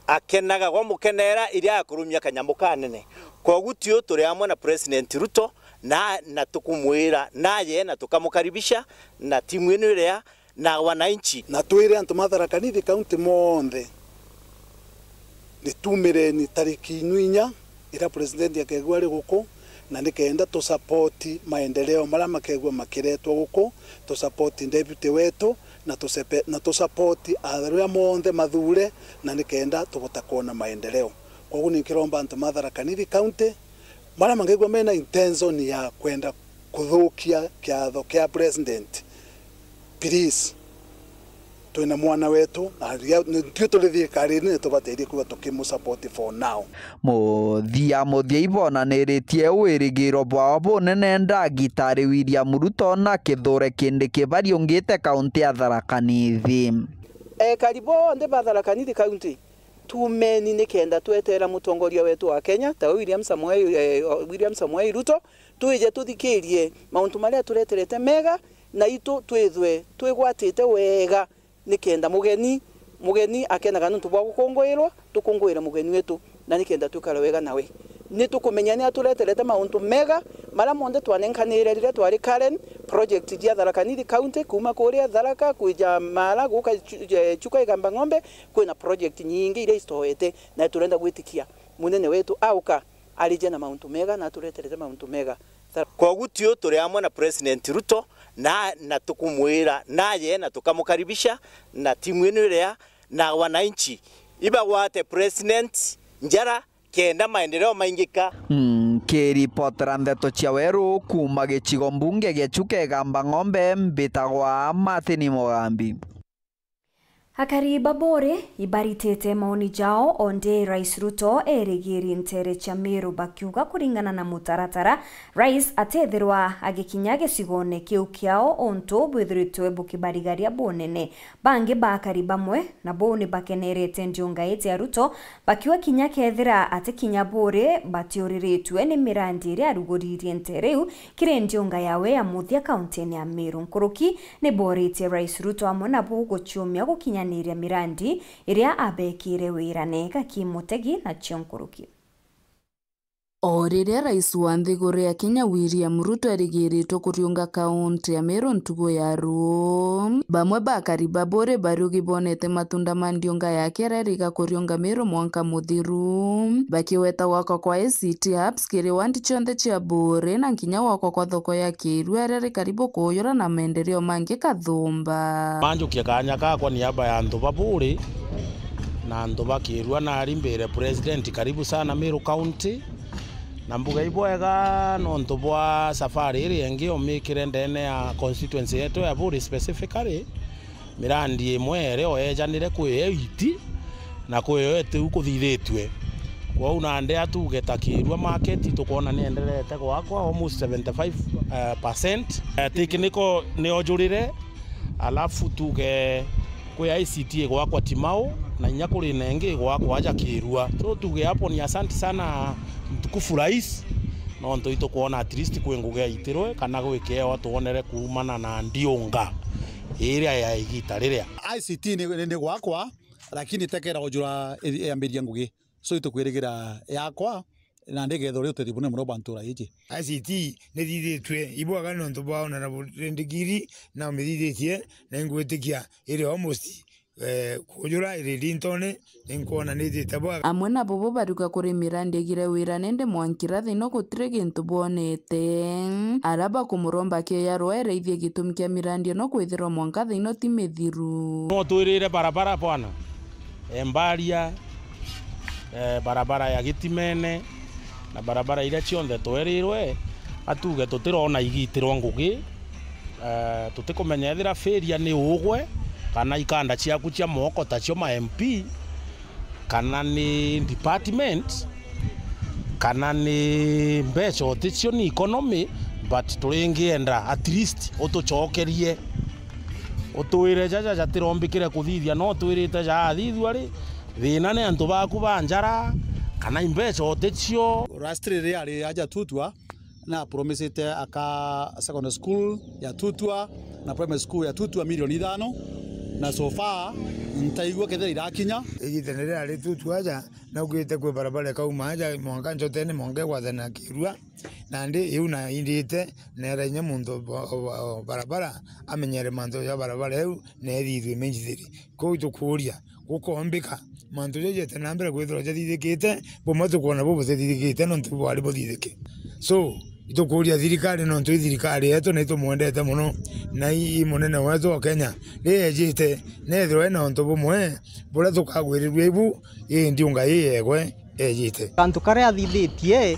Akenaga gwa mukenera iria akurumia kanyamu kanene. Kogu tio turi amwe na President Ruto na, na tukumwira naye na tukamukaribisha na timu inu iria na wananchi. Na twire antu ma Tharaka Nithi County monthe, ni tumireni tariki inu inya iria president akegua ari guku, na nikenda tusapoti maendeleo maria makegua makiretwa guku, tusapoti deputy wetu, na tusepe-, na tusapoti aruria monthe mathure, na nikenda tubota kwona maendeleo. Koguo ninkiromba antu ma Tharaka Nithi County, maria mangegua mena intention ya kwenda kuthukia kiatho kia president, please, Twina mwana wetu, na ria-, nitui turi thirikari-ini, nitubateithie kwigua tukimusupport for now. Muthia muthia ibonaniritie wirigiro bwao bunene ndagitari William Ruto na Kithure Kindiki bariungite kaunti ya Tharaka Nithi. Ekari bonthe ba Tharaka Nithi County, tumeni nikenda tweterera mutongoria wetu wa Kenya, tawe William Samoei, eh, William Samoei Ruto, twije tuthikirie mauntu maria atureterete mega, na itu twithwe twigwatite wega, nikenda mugeni, mugeni akenaga nontu bwa gukunguirwa, tukunguire mugeni wetu, na nikenda twikare wega nawe. Ni tukumenya ni atureterete mauntu mega, maria monthe twanenkanire riria twari Karen, project cia Tharaka Nithi County, kuuma kuria Tharaka, kwija Mara, guka Chu-, eh, Chuka Igamba Ng'ombe, kwina project nyingi iria icitoete, na turenda gwitikia munene wetu auka arije na mauntu mega, na atureterete mauntu mega. Tha- Kwogu tiu turi amwe na President Ruto, na, na tukumwira naye, na tukamukaribisha, na timu ino iria, na wananchi ibagwate President njara, kenda maendeleo maingika. Nkiripotera ndeto cia weru kuuma gicigo mbunge gia Chuka Igamba Ng'ombe, mbitagwa Martin Mugambi. Akari ba Buuri ibaritite maoni jao, o ndi Rais Ruto erigiri nteere cia Meru bakiuga kuringana na mutaratara, Rais atethirwa agikinya gicigone kiu kiao untu bwithiritwe bukibarigaria bunene. Bangi ba akari bamwe nabo ni bakenerete ndiunga iji ya Ruto, bakiuga kinya kethira atikinya Buuri batiuriritue ni mirandi iria aruguririe nteere iu kiri ndiunga yawe ya muthia kauntine ya Meru. Nkuruki ni booritie Rais Ruto amwe nabo guciumia gukinyaniria mirandi iria abekire wira nega. Ki Mutegi nacio nkuruki. O riria rais wa nthiguru ya Kenya William Ruto erigiritwe kuriunga kaunti ya Meru ntugu ya ruu, bamwe ba akari ba Buuri bariugi bonete matunda ma ndiunga yake aria eriga kuriunga Meru mwanka muthiru, bakiweta gwakwa kwa I C T hubs kiri wandi cionthe cia Buuri na kinya gwakwa kwa thoko ya Kirua iria ri karibu kuujura na maendeleo mangi kathumba. Manjukia kanya kakwa niaba ya antu ba Buuri na antu ba Kirua, nari mbire President, karibu sana Meru County. Na mbuga ibwega nontu bwa safari iri ingi umikire ndene ya constituency yetu ya Buuri specifically. Mirandi imwe iri o yejanire kwi eight na kwi o itiu kuthithitue. Kwou nandi atuge ta Kirua market tukwona ni enderete gwakwa almost seventy five percent. Eh, technical ni ojurire, alafu tuge kwi I C T igwakwa Timau, na inya kuri na ingi igwakwa aja Kirua. So tuge hapo ni asante sana mtukufu rais, nontu itukwona at least kwi ngugi yaitirwe kana gwi kiewa twonere kuumana na ndiunga iria ya igita riria. I C T ni, ni, ni gwakwa, lakini tekera ujura i-, yambiria ngugi. So itukwirigira yakwa, na ndigethwa ri utethi bunene muno bwa ntura iji. I C T ni thithitue ibwaga nontu bwa Honorable Ndingiri na umithithitie, na ingwitikia iri almost, eh, kujura iri rintone, ni nkwona ni ithite bwaga. Amwe na bobo baruga kuri mirandi igire wira nende mwankira thino gutiri gintu bonete. Ara bakumuromba kioya rwa iraithie gitumi kia mirandi ino kwithirwa mwanka thino ti mithiru. No twirire barabara bwana, Embaria, eh, barabara ya Gitimene, na barabara iria cionthe twerirwe, atuge tutirona igitirwa ngugi, eh, tutikumenya ethira failure ni ugwe, kana ikanda ciaku cia moko tacio ma M P, kana ni department, kana ni mbeca uticio ni economy, but turingienda at least utucokerie, utwire jaja jatirombikire kuthithia, no twirite jaathithua ri, thina ni antu baku ba njara, kana imbeca uticio. Last riria ari aja Tutua, na promisite aka secondary school ya Tutua na primary school ya Tutua milioni ithano, na so far ntaigua kethira irakinya. Igitene riria ari Tutua aja, naugite kwi barabara ikauma aja mwanka Njotene, mwanka igwathana Kirua, nandi iu na indite, neera inya muntu bo-, bo-, barabara amenyere mantu ja barabara iu, na ethithue imenjithiri. Kwou itukuuria, gukombika mantu jau jete na mbere kwithirwa jathithikite, bumwe tukwona bu butithithikite nontu bwari buthithike. So, itukuuria thirikari, nontu i thirikari yetu na itumwendete mono, na i, i munene wetu wa Kenya, ri ejite, nethirwa ina untu bumwe buria tukagwirirua ibu, ii ndiunga ii yegwe ejite. Kantu karia athithitie,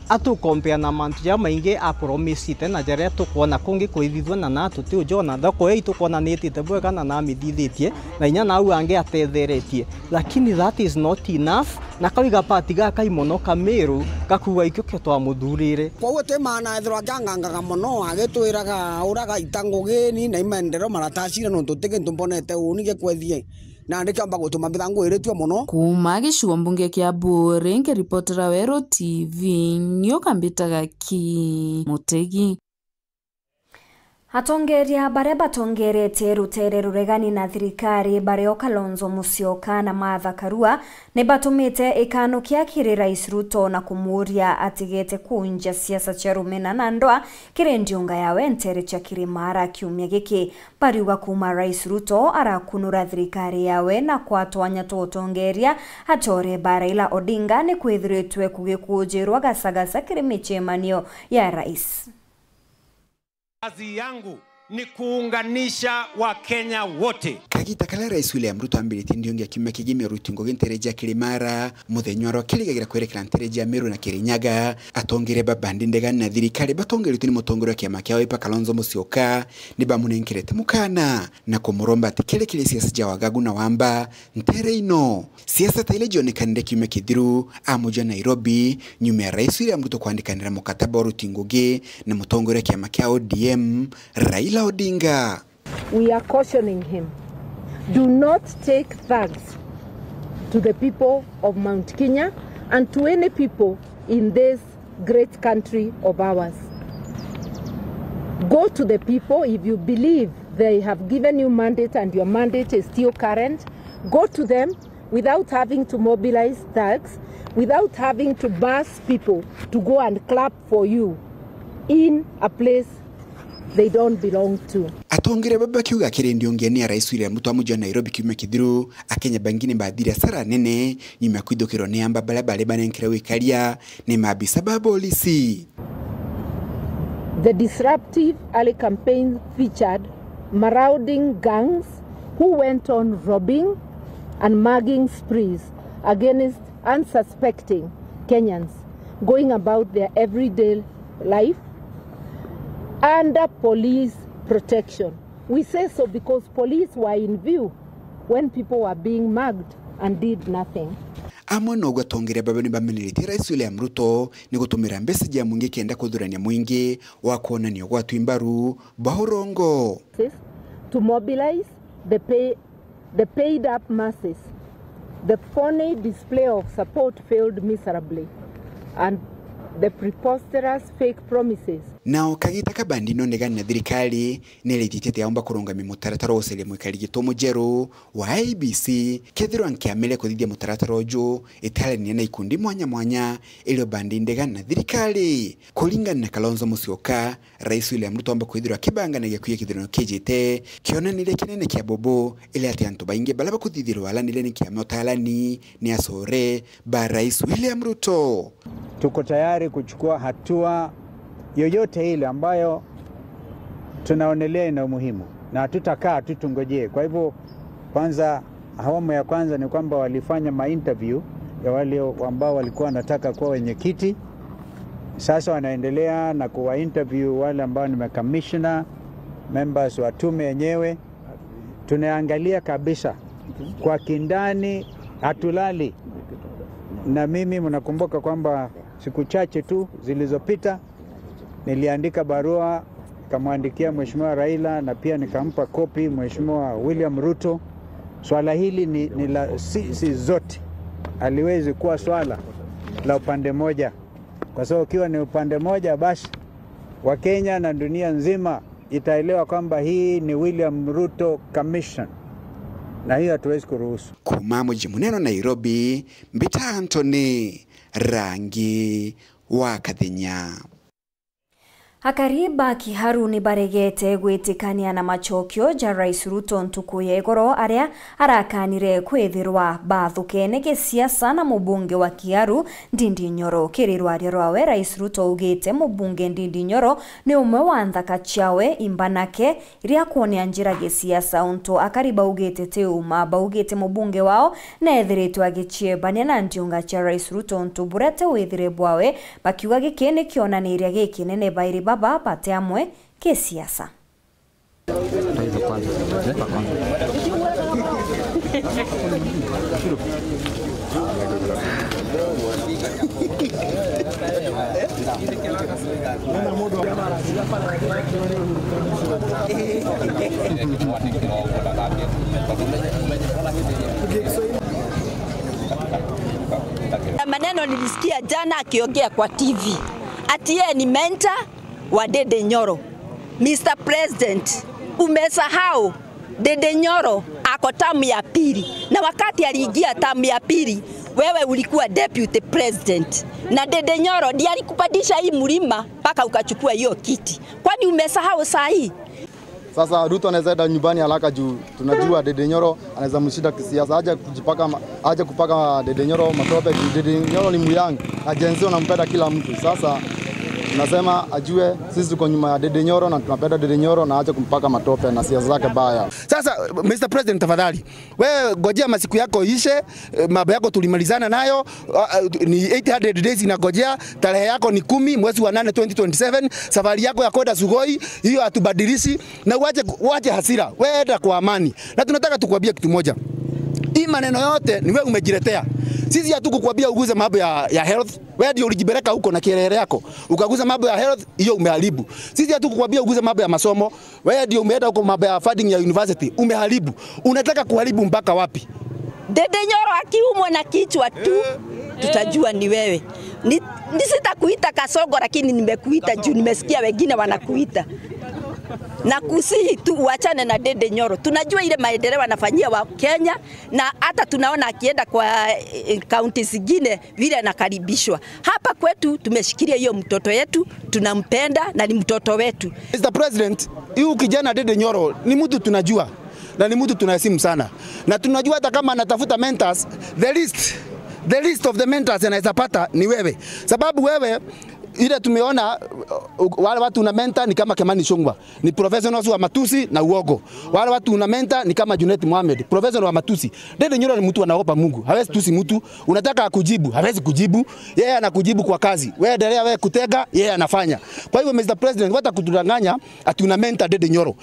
Atukompea na mantu jamaingi apromisite na jaria tukwona kungi kwithithua na na tutiujona. Thoko ii tukwona niitite bwega na namithithitie, na inya nau angi atetheretie. Lakini that is not enough, na kau igapati gakai mono Kamiru gakuuga ikio kio twamuthurire. Kwou twi maana ethirwa akiangangaga mono, agitwiraga, "Uraga ita ngugi ni na imaendereo maratacira nontu ti gintu mbonete uuni gikwethie." Na ndikiomba gutuma mithangu iritua mono. Kuuma gicigo mbunge kia Buuri, nkiripotera Weru T V, nioka mbitaga Ki Mutegi. Atongeria baria batongeretie rutere ruregani na thirikari bario Kalonzo Musyoka na Martha Karua ni batumite ikanukia kiri Rais Ruto na kumuuria atigete kuunja siasa cia rumena na ndwa kiri ndiunga yawe ntere cia Kirimara kiumia giki. Bariuga kuuma Rais Ruto arakunura thirikari yawe na kwa twanya twa utongeria, achore ba Raila Odinga ni kwithiritwe kugikujirwa gacagaca kiri micemanio ya rais. Kazi yangu ni kuunganisha Wakenya wote. Kagita karia Rais William Ruto ambiritie ndiungi ya kiumia kigimi ruti ngugi ntere ja Kirimara, muthenya oro akirigagira kwerekera ntere ja Meru na Kirinyaga, atongeria ba bandi ndegani na thirikari batongeretwe ni mutongoria wa kiama kia Wiper Kalonzo Musyoka ni bamunenkerete mukana na kumuromba ati kerekerie siasa ja wagagu na wamba ntere ino. Siasa ta iria jionekanire kiumia kithiru amuja Nairobi, nyuma ya Rais William Ruto kwandikanira mukataba wa ruti ngugi na mutongoria wa kiama kia O D M, Raila Odinga. We are cautioning him. Do not take thugs to the people of Mount Kenya and to any people in this great country of ours. Go to the people if you believe they have given you mandate and your mandate is still current. Go to them without having to mobilize thugs, without having to bus people to go and clap for you in a place they don't belong to. Atongeria baba bakiuga kiri ndiungi ya Rais William Ruto amuja Nairobi kiumia kithiru, Akenya bangi ni bathire asara nene nyuma ya kwithukirwa ni amba baria bari banenkere wikaria ni maabisa ba polisi. The disruptive early campaign featured marauding gangs who went on robbing and mugging sprees against unsuspecting Kenyans going about their everyday life under police protection. We say so because police were in view when people were being mugged and did nothing. Amwe noguo atongeria baba ni bameneretie Rais William Ruto ni gutumira mbeca ja mwingi kenda kuthurania mwingi wa kwonania ugwatwi mbaru bwa urongo. To mobilize the pay, the paid up masses, the phony display of support failed miserably, and the preposterous fake promises. Nao kagita ka bandi no ndegani na thirikari ni rithitie ati yaumba kurungamia mutaratara wa gucaria mwikari giti mujeru wa I E B C, kethirwa nkiama iria ikuthithia mutaratara uju itararania na ikundi mwanya mwanya, irio bandi ndegani na thirikari. Kuringana na Kalonzo Musyoka, Rais William Ruto aumba kwithirwa akibanganagia kwia kithurano kijite, kionaniria kinene kia bubu, iri ati antu baingi baria bakuthithirwa alanire ni kiama utalani ni acore ba Rais William Ruto. Tuko tayari kuchukua hatua yoyote ile ambayo tunaonelea ina umuhimu, na hatutakaa tu tungojee. Kwa hivyo, kwanza, awamu ya kwanza ni kwamba walifanya ma interview ya wale ambao walikuwa wanataka kuwa wenyekiti. Sasa wanaendelea na kuwa interview wale ambao ni ma commissioner, members wa tume yenyewe. Tunaangalia kabisa kwa kindani, hatulali. Na mimi, mnakumbuka kwamba siku chache tu zilizopita niliandika barua, nikamwandikia Mheshimiwa Raila na pia nikampa kopi Mheshimiwa William Ruto. Swala hili ni, ni la sisi zote, haliwezi kuwa swala la upande moja, kwa sababu ukiwa ni upande moja, basi Wakenya na dunia nzima itaelewa kwamba hii ni William Ruto Commission, na hiyo hatuwezi kuruhusu. Kuuma muji munene Nairobi, mbita Anthony Rangi wa Kathenya. Akari ba Kiharu ni baregete gwitikania na macokio ja Rais Ruto ntuku ya igoro, aria arakanire kwithirwa bathukene gisiasa na mubunge wa Kiharu, Ndindi Nyoro. Kiri rwaria rwawe, Rais Ruto augite mubunge Ndindi Nyoro ni umwe wa nthaka ciawe imbanake, iria akwonea njira gisiasa, untu akari baugite ti uma. Baugite mubunge wao neethiritwe agiciebania na ndiunga cia Rais Ruto untu buria ti withire bwawe, bakiuga giki ni kionaniria gikinene bairi baba bati amwe kisiasa. Maneno nilisikia jana akiongea kwa T V ati yeye ni mentor wa Ndindi Nyoro. Mister President, umesahau Ndindi Nyoro ako tamu ya pili, na wakati aliingia tamu ya pili, wewe ulikuwa deputy president, na Ndindi Nyoro ndiye alikupandisha hii mlima mpaka ukachukua hiyo kiti. Kwani umesahau saa hii? Sasa Ruto anaweza enda nyumbani haraka juu tunajua Ndindi Nyoro anaweza mshinda kisiasa. Aje kujipaka ma-, aje kupaka Ndindi Nyoro matope juu Ndindi Nyoro ni muyangu. Na Gen Z wanampenda kila mtu. Sasa tunasema ajue sisi tuko nyuma ya Ndindi Nyoro na tunapenda Ndindi Nyoro na aje kumpaka matope na siasa zake baya. Sasa, Mister President, tafadhali, wewe ngojea masiku yako ishe, eh, mambo yako tulimalizana nayo, ah, ah, ni eight hundred days inagojea, tarehe yako ni kumi, mwezi wa nane twenty twenty-seven, safari yako ya kwenda Sugoi, hiyo hatubadilishi, na uache, uache hasira, wewe enda kwa amani. Na tunataka tukwambie kitu moja. Hii maneno yote ni wewe umejiletea. Sisi hatukukwambia uguze mambo ya, ya health, wewe ndio ulijipeleka huko na kielele yako. Ukaguza mambo ya health, hiyo umeharibu. Sisi hatukukwambia uguze mambo ya masomo, wewe ndio umeenda huko mambo ya funding ya university, umeharibu. Unataka kuharibu mpaka wapi? Ndindi Nyoro akiumwa na kichwa tu, tutajua ni wewe. Ni, ni sitakuita Kasongo, lakini nimekuita juu nimesikia wengine wanakuita. Na kusihi tu uachane na Ndindi Nyoro. Tunajua ile maendeleo anafanyia wa Kenya, na hata tunaona akienda kwa, eh, kaunti zingine vile anakaribishwa. Hapa kwetu tumeshikilia hiyo mtoto yetu, tunampenda na ni mtoto wetu. Mister President, huyu kijana Ndindi Nyoro ni mtu tunajua na ni mtu tunaheshimu sana. Na tunajua hata kama anatafuta mentors, the least, the least of the mentors anaweza pata ni wewe. Sababu wewe, ile tumeona, uh, wale watu una mentor ni kama Kimani Ichung'wah, ni professionals wa matusi na uongo. Wale watu una mentor ni kama Junet Mohamed, professional wa matusi. Ndindi Nyoro ni mtu anaogopa Mungu, hawezi tusi mtu. Unataka akujibu, hawezi kujibu. Yeye anakujibu kwa kazi. Wewe endelea wewe kutega, yeye anafanya. Kwa hivyo, Mister President, wacha kutudanganya ati una mentor Ndindi Nyoro.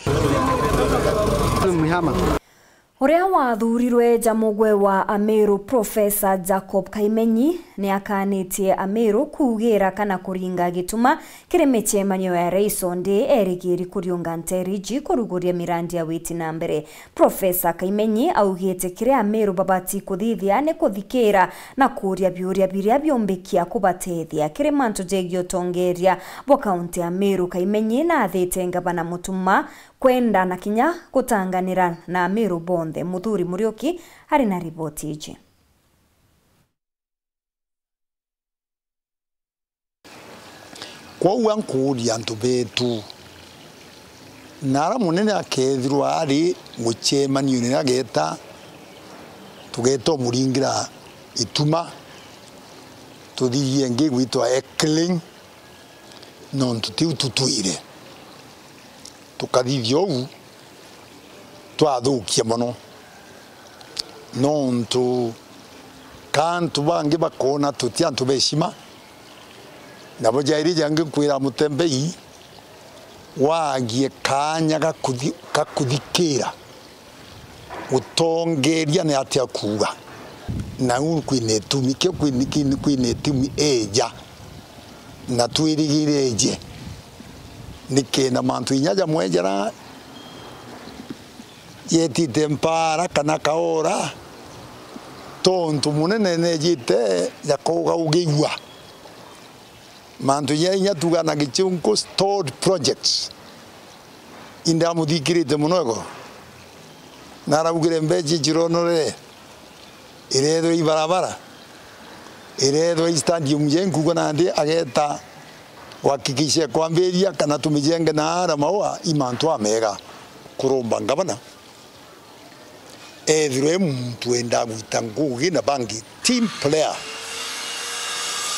Uria wathurirwe ja mugwe wa Ameru, Professor Jacob Kaimenyi, ni akanitie Ameru kuugira kana kuringa gituma kiri micemanio ya Rais Ondi erigiri kuriunga nteriji kuruguria mirandi ya witi na mbere. Professor Kaimenyi augite kiria Ameru babati kuthithia ni kuthikira na kuuria biuria biria biumbikia kubatethia kiri mantu jegii utongeria bwa kaunti ya Meru. Kaimenyi nathite ngavana Mutuma kwenda na kinya gutanganira na Ameru bonthe. Muthuri Muriuki ari na riboti iji. Kwou ankuuria antu beetu, na ara munene akeethirwa ari mucemanione, ageeta, tugeeta umuringira ituma, tuthirie ingi igwitwa heckling, nontu tiu tutwire. Tukathithia uu, twathukia mono, nontu ka antu bangi bakoona tuti antu ba heshima, nabo jairi jangi kwira mutembei waagie kaanya ga kuthi-, ga kuthikira gutongeria ni atia kuuga. Na uu kwina itumi, kio kwina, kwina, kwina itumi eeja, na twirigire eeje. Nikenda mantu inya jamwe jara jetite mpaara kana kaora, tontu munene neejite jakaugaugigua. Mantu ja inya tuga na Gichunku stalled projects. Indamuthikirite mono igoro. Naraugire mbeca ici cironorere, ireethwa i barabara, ireethwa i stadium ja inkugo nandi ageeta Kuhakikisha kwambiria kana tumijenge na ara maua i mantu amega. Kuromba ngavana ethirwe e muntu wenda gwita ngugi na bangi, team player,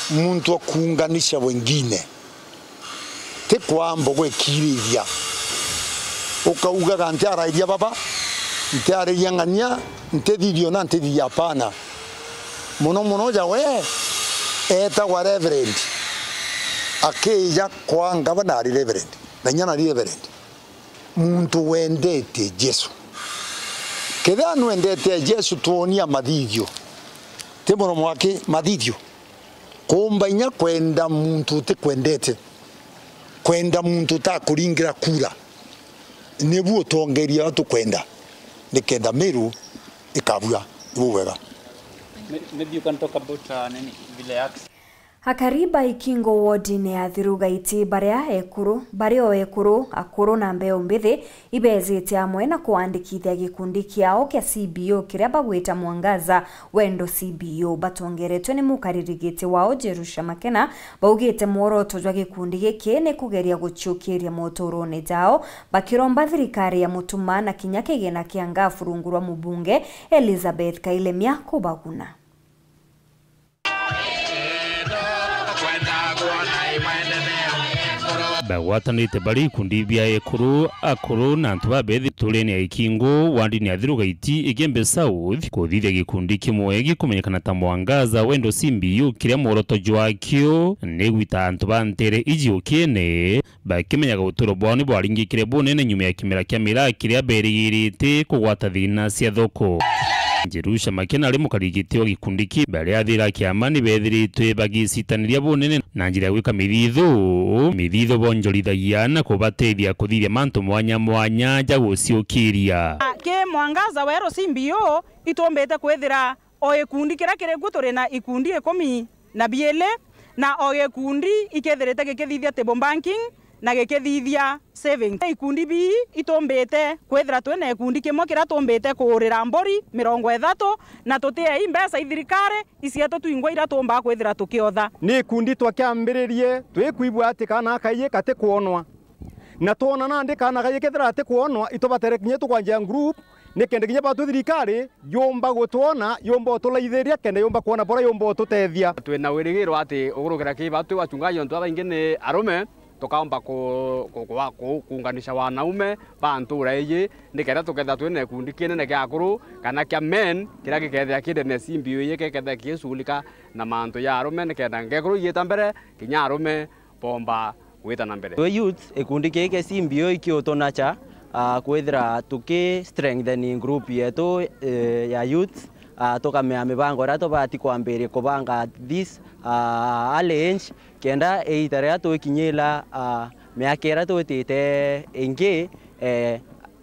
muntu wa kuunganisha wengine, ti kwamba gwikirithia ukaugaga ntiarairia baba, ntiariria ng'ania, ntithithio na ntithithia, hapana. Muno muno ja we etagwa Reverend, akija kwa ngavana ari Reverend, na inya nari Reverend. Muntu wendete Jesu. Kethira nwendete Jesu, twonia mathithio. Ti muromo aki mathithio. Kumba inya kwenda muntu utikwendete. Kwenda muntu utakuringira kura. Nibu utongeria uria tukwenda. Nikenda Meru ikabua. Nibu bwega. May-, maybe you can talk about, uh, nini, vile acts. Akari ba Ikingo wodine ya Thirugaiti baria ekuru, bari o ekuru, akuru na mbeu mbithi, ibejite amwe na kuandikithia gikundi kiao kia C B O kiria bagwita Mwangaza Wendo C B O. Batongeretwe ni mukaririgiti wao Jerusha Makena, baugite mworoto jwa gikundi giki ni kugeria guciukiria moturone jao, bakiromba thirikari ya Mutuma na kinya kigina kia ngafu rungu rwa mubunge Elizabeth Kailemia kubaguna. Bagwatanite bari ikundi bia ekuru, akuru na antu babethi turene ya Ikingo, wandini ya Thirugaiti, Igembe South, kuthithia gikundi kimwe gikumenyekana ta Mwangaza Wendo C B O, kiria mworoto jwakio ni gwita antu ba ntere iji ukiene, bakimenyaga uturo bwao ni bwaringikire bunene nyuma ya kimera kia miraa kiria berigirite kugwata thina cia thoko. Jerusha Makena ari mukarigiti wa gikundi ki, baria athira kiama ni bethiritwe bagicitaniria bunene na njira ya gwika mithithu, mithithu bonjorithagia na kubatethia kuthithia mantu mwanya mwanya ja guciukiria. Ki Mwangaza Wendo C B O, itumbite kwithira o gikundi kiria kiri kuo turi na ikundi ikumi na biiri, na o gikundi ikethirite gikithithia table banking na gikithithia savings. Ikundi bii itumbite kwithira twi na gikundi kimwe kiria tumbite kuurira mburi mirongo ithatu, na tutiei mbeca i thirikari, i cietu twingwa iria tuumbaa kwithira tukiotha. Ni gikundi twakiambiririe twikwigua ati kaana kaiji kati kwonwa, na twona nandi kaana kaiji kethira ati kwonwa, itubatere kinya tukwanjia group, nikenda kinya batwi thirikari yumba gutwona, yumba utulaithiria, kenda yumba kwona bora yumba ututethia. Twina wirigiro ati ugurukira ki batwi wachungaji, ontu babaingi ni arume, tukaomba ku-, ku-, ku-, ku-, kuunganisha wanaume ba ntura iji, nikenda tukethira twina gikundi kinene kia akuru kana kia men, kiria gikethira kiri na C B O iji, gikethira gigicugulika na mantu ja arume, nikenda ngekuru igiita mbere, kinya arume bomba gwita na mbere. Twi youths, gikundi giki kia C B O ikiutunacha, ah, kwithira tuki strengthen group yetu, eh, ya youths, ah, tukamea mibango iria tubati kwambiria kubanga at this, ah, early age, kenda iita riria twikinyira, ah, miaka iria twitite ingi, eh,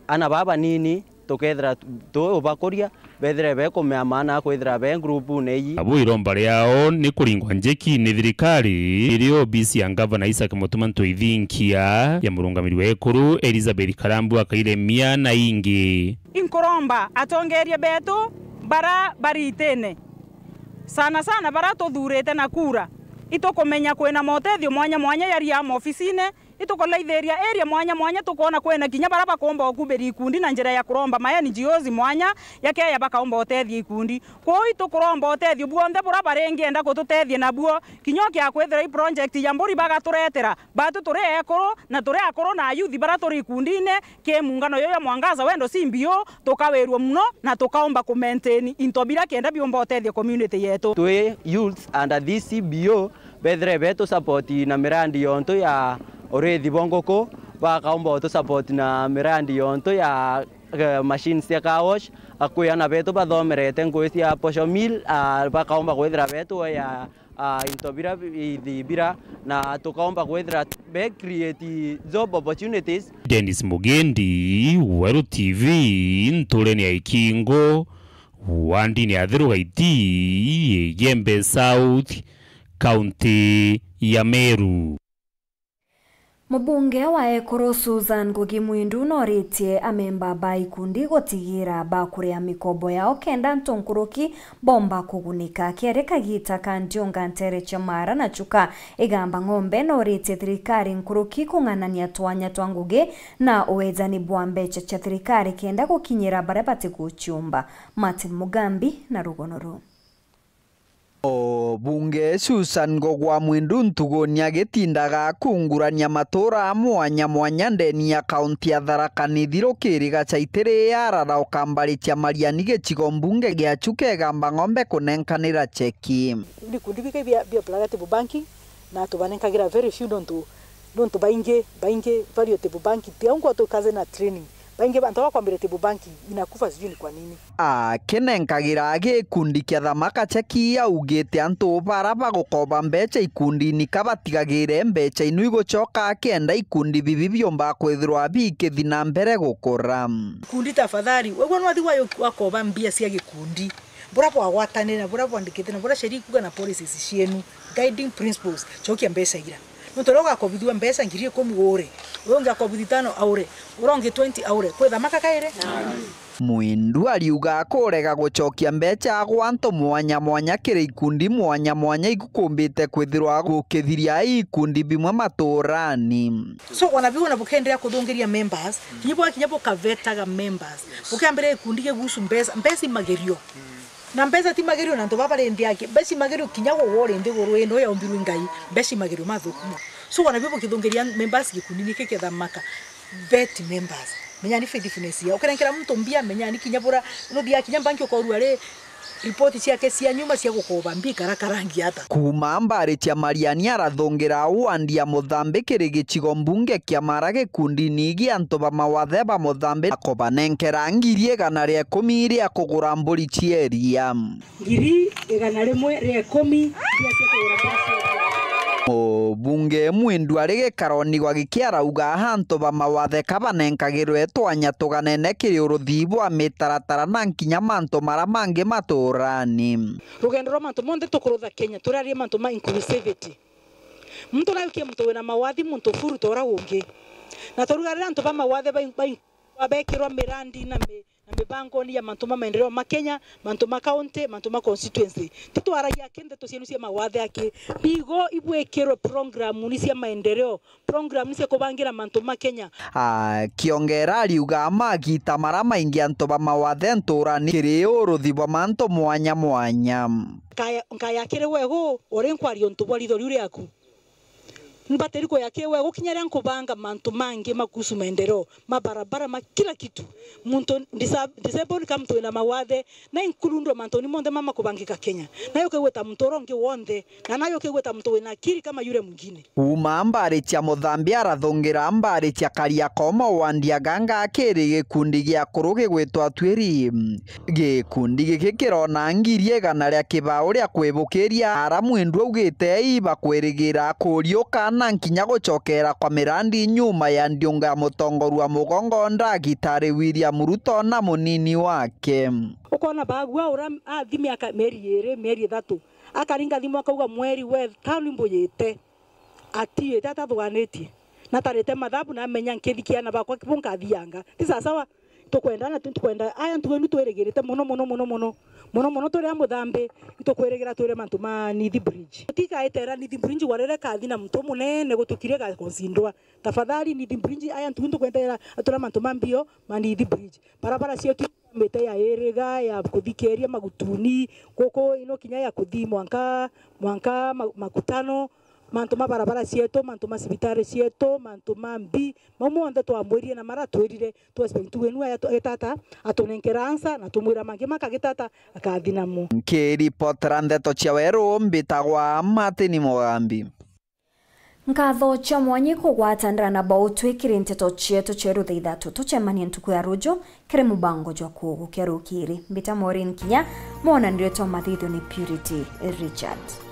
ana baa banini, tukethira tu-, tuubakuria, bethire bekumea maana kwithira be ngurubuune iji. Abo iromba riao ni kuringwa njeki ni thirikari, irio obisi ya ngavana Isaac Mutuma Ntwithinkia, ya murungamiri wa ekuru Elizabeth Karambua Kairemia na ingi. Inkuromba atongeria betu bara bari itine, sana sana bara tuthurite na kura, itukumenya kwina motethio mwanya mwanya yari ya mobisine, itukulaithiria area mwanya mwanya, tukoona kwina kinya bara bakomba ukubiria ikundi na njira ya kuromba ma N G Os mwanya, yakeya bakaomba utethia ikundi. Kwou itukuromba utethio bwonthe bura baringienda kututethia nabuo, kinya ukia kwithira i project ya mburi bagaturetera. Batu turi ekuru na turi akuru na ayuthi bara turi ikundine, ki muungano yuyu ya Mwangaza Wendo C B O, tukawirua muno na tukaomba ku maintain into bira kenda biumba utethia community yetu. Twi youths under this C B O, bethire betu support na mirandi yontu ya urithi bwa nguku, bakaomba utu support na mirandi yontu ya, eh, machines cia car wash, akwi ana betu bathomerete ngugi cia posho mill, ah, bakaomba kwithira betu ya, ah, into bira bi-, ithi bira, na tukaomba kwithira be create job opportunities. Dennis Mugendi, Weru T V, nturene ya Ikingo, wandini ya Thirugaiti, Igembe South, kaunti ya Meru. Mubunge wa Ekuru Susan Ngugi Mwindu noritie amemba ba ikundi gutigira bakuria mikobo yao kenda antu nkuruki bomba kugunika. Kiari kagita ka ndiunga ntere cia Mara na Chuka, Igamba Ng'ombe noritie thirikari nkuruki kung'anania twanya twa ngugi na uejani bwa mbeca cia thirikari kenda gukinyira baria batiguciumba. Martin Mugambi na rugono ruu. Mubunge Susan Ngogwa Mwindu ntuguni agitindaga kungurania matura mwanya mwanya ndeni ya kaunti ya Tharaka Nithi rukiriga caitiri arara ukambaricia Mariani gicigo mbunge gia Chuka Igamba Ng'ombe kunenkanira cheki. Ni kundi bike bia, bia plug table banking, na tubanenkagira very few nontu, nontu baingi, baingi value table banking, ti au ngwa tukaze na training. Baingi antu bakwambira table banking inakufa, sijui ni kwa nini. Akinenkagira gikundi kia Thamaka cheki augite antu bara bagukoba mbecha ikundini kabatigagire mbecha inu igucoka kenda ikundi bibi biumba kwithirwa bikithi na mbere gukura. Kundi tafadhali, wegwa nwathi wayo wakoba mbia cia gikundi. Bura bwagwatanire na bura bwandikite na bura sheria ikuga na policies cienu, guiding principles, cokia mbeca ira. Nontu uria ugakobithua mbeca ngiri ikumi ure, uria ungi akobithua itano aure, uria ungi twenty aure, kwi Thamaka kairi? Mwindu ariuga kurega gucokia mbeca gwa antu mwanya mwanya kiri ikundi mwanya mwanya igukumbite kwithirwa gukithiria ikundi bimwe maturani. So, wana biu ona bukenderea kuthungiria members, kinya bwakinya bukavetaga members. Bukiambira gikundi gigusu mbeca, mbeca imagerio. Na mbeca ti magerio na antu baba bari nthi aki. Mbeca imagerio kinya gwe uri nthiguru ino yaumbirwe i Ngai, mbeca imagerio mathukumo. So, wana biu bukithungiria members gikundini giki kia Thamaka, vet members. Menyani faithfulness yao. Ukirenkera muntu mbia, menyani kinya bura, nuthia kinya mbanki ukorua ri, ripoti ciake cia nyuma cia gukoba mbi ikarakara ngiata. Kuuma mbari cia Mariani arathungira wandi ya Muthambi kiri gicigo mbunge kia Mara gikundini gia antu ba mawathe ba Muthambi, akobanenkera ngiri igana ria ikumi ria kugura mburi cia iria. Ngiri igana rimwe ria ikumi ria cia kugura mburi cia iria. Mubunge Mwindu ari gikaroni gwa giki arauga antu ba mawathe kabanenkagirwe twanya tuganene kiri uruthi bwa mitaratara na nkinya mantu mara mangi maturani. Rugendo rwa mantu monthe tukurutha Kenya, turaria mantu ma inclusivity. Muntu nayo kia muntu wina mawathi, muntu furu tora ungi. Na twaruga riria antu ba mawathe bai-, bai-, babekirwa mirandi na mi-, na mibangoni ya mantu ma maendeleo ma Kenya, mantu ma county, mantu ma constituency. Titwaragia aki ndeto cienu cia mawathe aki. Bigo ibwikirwe programuni cia maendeleo, programuni cia kubangira mantu ma Kenya. Akiongera ariuga magita mara maingi antu ba mawathe nturani kiri uruthi bwa mantu mwanya mwanya. Nkaya, nkaya kiri wegu, uri nkwaria untu bwa ritho riu riaku. Mbatiri kuya kiri wegu kinya riria nkubanga mantu mangi ma kuhusu maendeleo, ma barabara, ma kila kitu. Muntu disa-, disabled ka muntu wina mawathe, na include mantuni monthe mama kubangika Kenya. Nayo kegwe ta muntu uria ungi wonthe, na nayo kegwe ta muntu wina akili kama yule mwingine. Kuuma mbari cia Muthambi arathungira mbari cia Kariakoma wandi ya Ganga kiri gikundi gia akuru gigwitwa Atwiri. Gikundi giki kirona ngiri igana ria kibao ria kwibukiria ara Mwindu augite ibakwirigira kuriuka na nkinya gucokera kwa mirandi nyuma ya ndiunga ya mutongoria wa mugongo Ndagitari William Ruto na munini wake. Ukona bagua ura athi miaka, mieri iri, mieri ithatu, akaringa thimu akauga, "Mweri wa itano imbuyite." Atiite atathuganitie. Na tarite mathabu na amenya nkithikia ana bakwa kibu nkathianga. Ti sawasawa. Tukwenda na tu-, tukwenda aya ntuku inu twirigirite mono, mono, mono, mono. Mono, mono turi a Muthambi, itukwirigira twire mantu ma Nithi Bridge. Tikaetera Nithi Bridge warire kathi na muntu munene gutukiria gakonsindwa. Tafadhali, Nithi Bridge, aya ntuku inu tukwendera atura mantu ma mbio ma Nithi Bridge. Barabara cietu mite ya Iriga, ya kuthi Keria Magutuni, guku ino kinya ya kuthi mwanka, mwanka ma-, Makutano, mantu ma barabara cietu, mantu ma cibitari cietu, mantu ma mbi, mau monthe twamwirire na maratwirire, tu expect wenu aya tu-, etata, atunenkera ansa, na tumwira mangi makagitata, akathi namo. Nkiripotera ndeto cia Weru, mbitagwa Martin Mugambi. Nkatho cia mwanya ikugwatanira na bo utwikiri nteto cietu cia rutha ithatu. Tucemanie ntuku ya ruju kiri mubango jwa kugukia rukiri. Mbita Maureen Kinya, mwonanirio twa mathithio ni Purity Richard.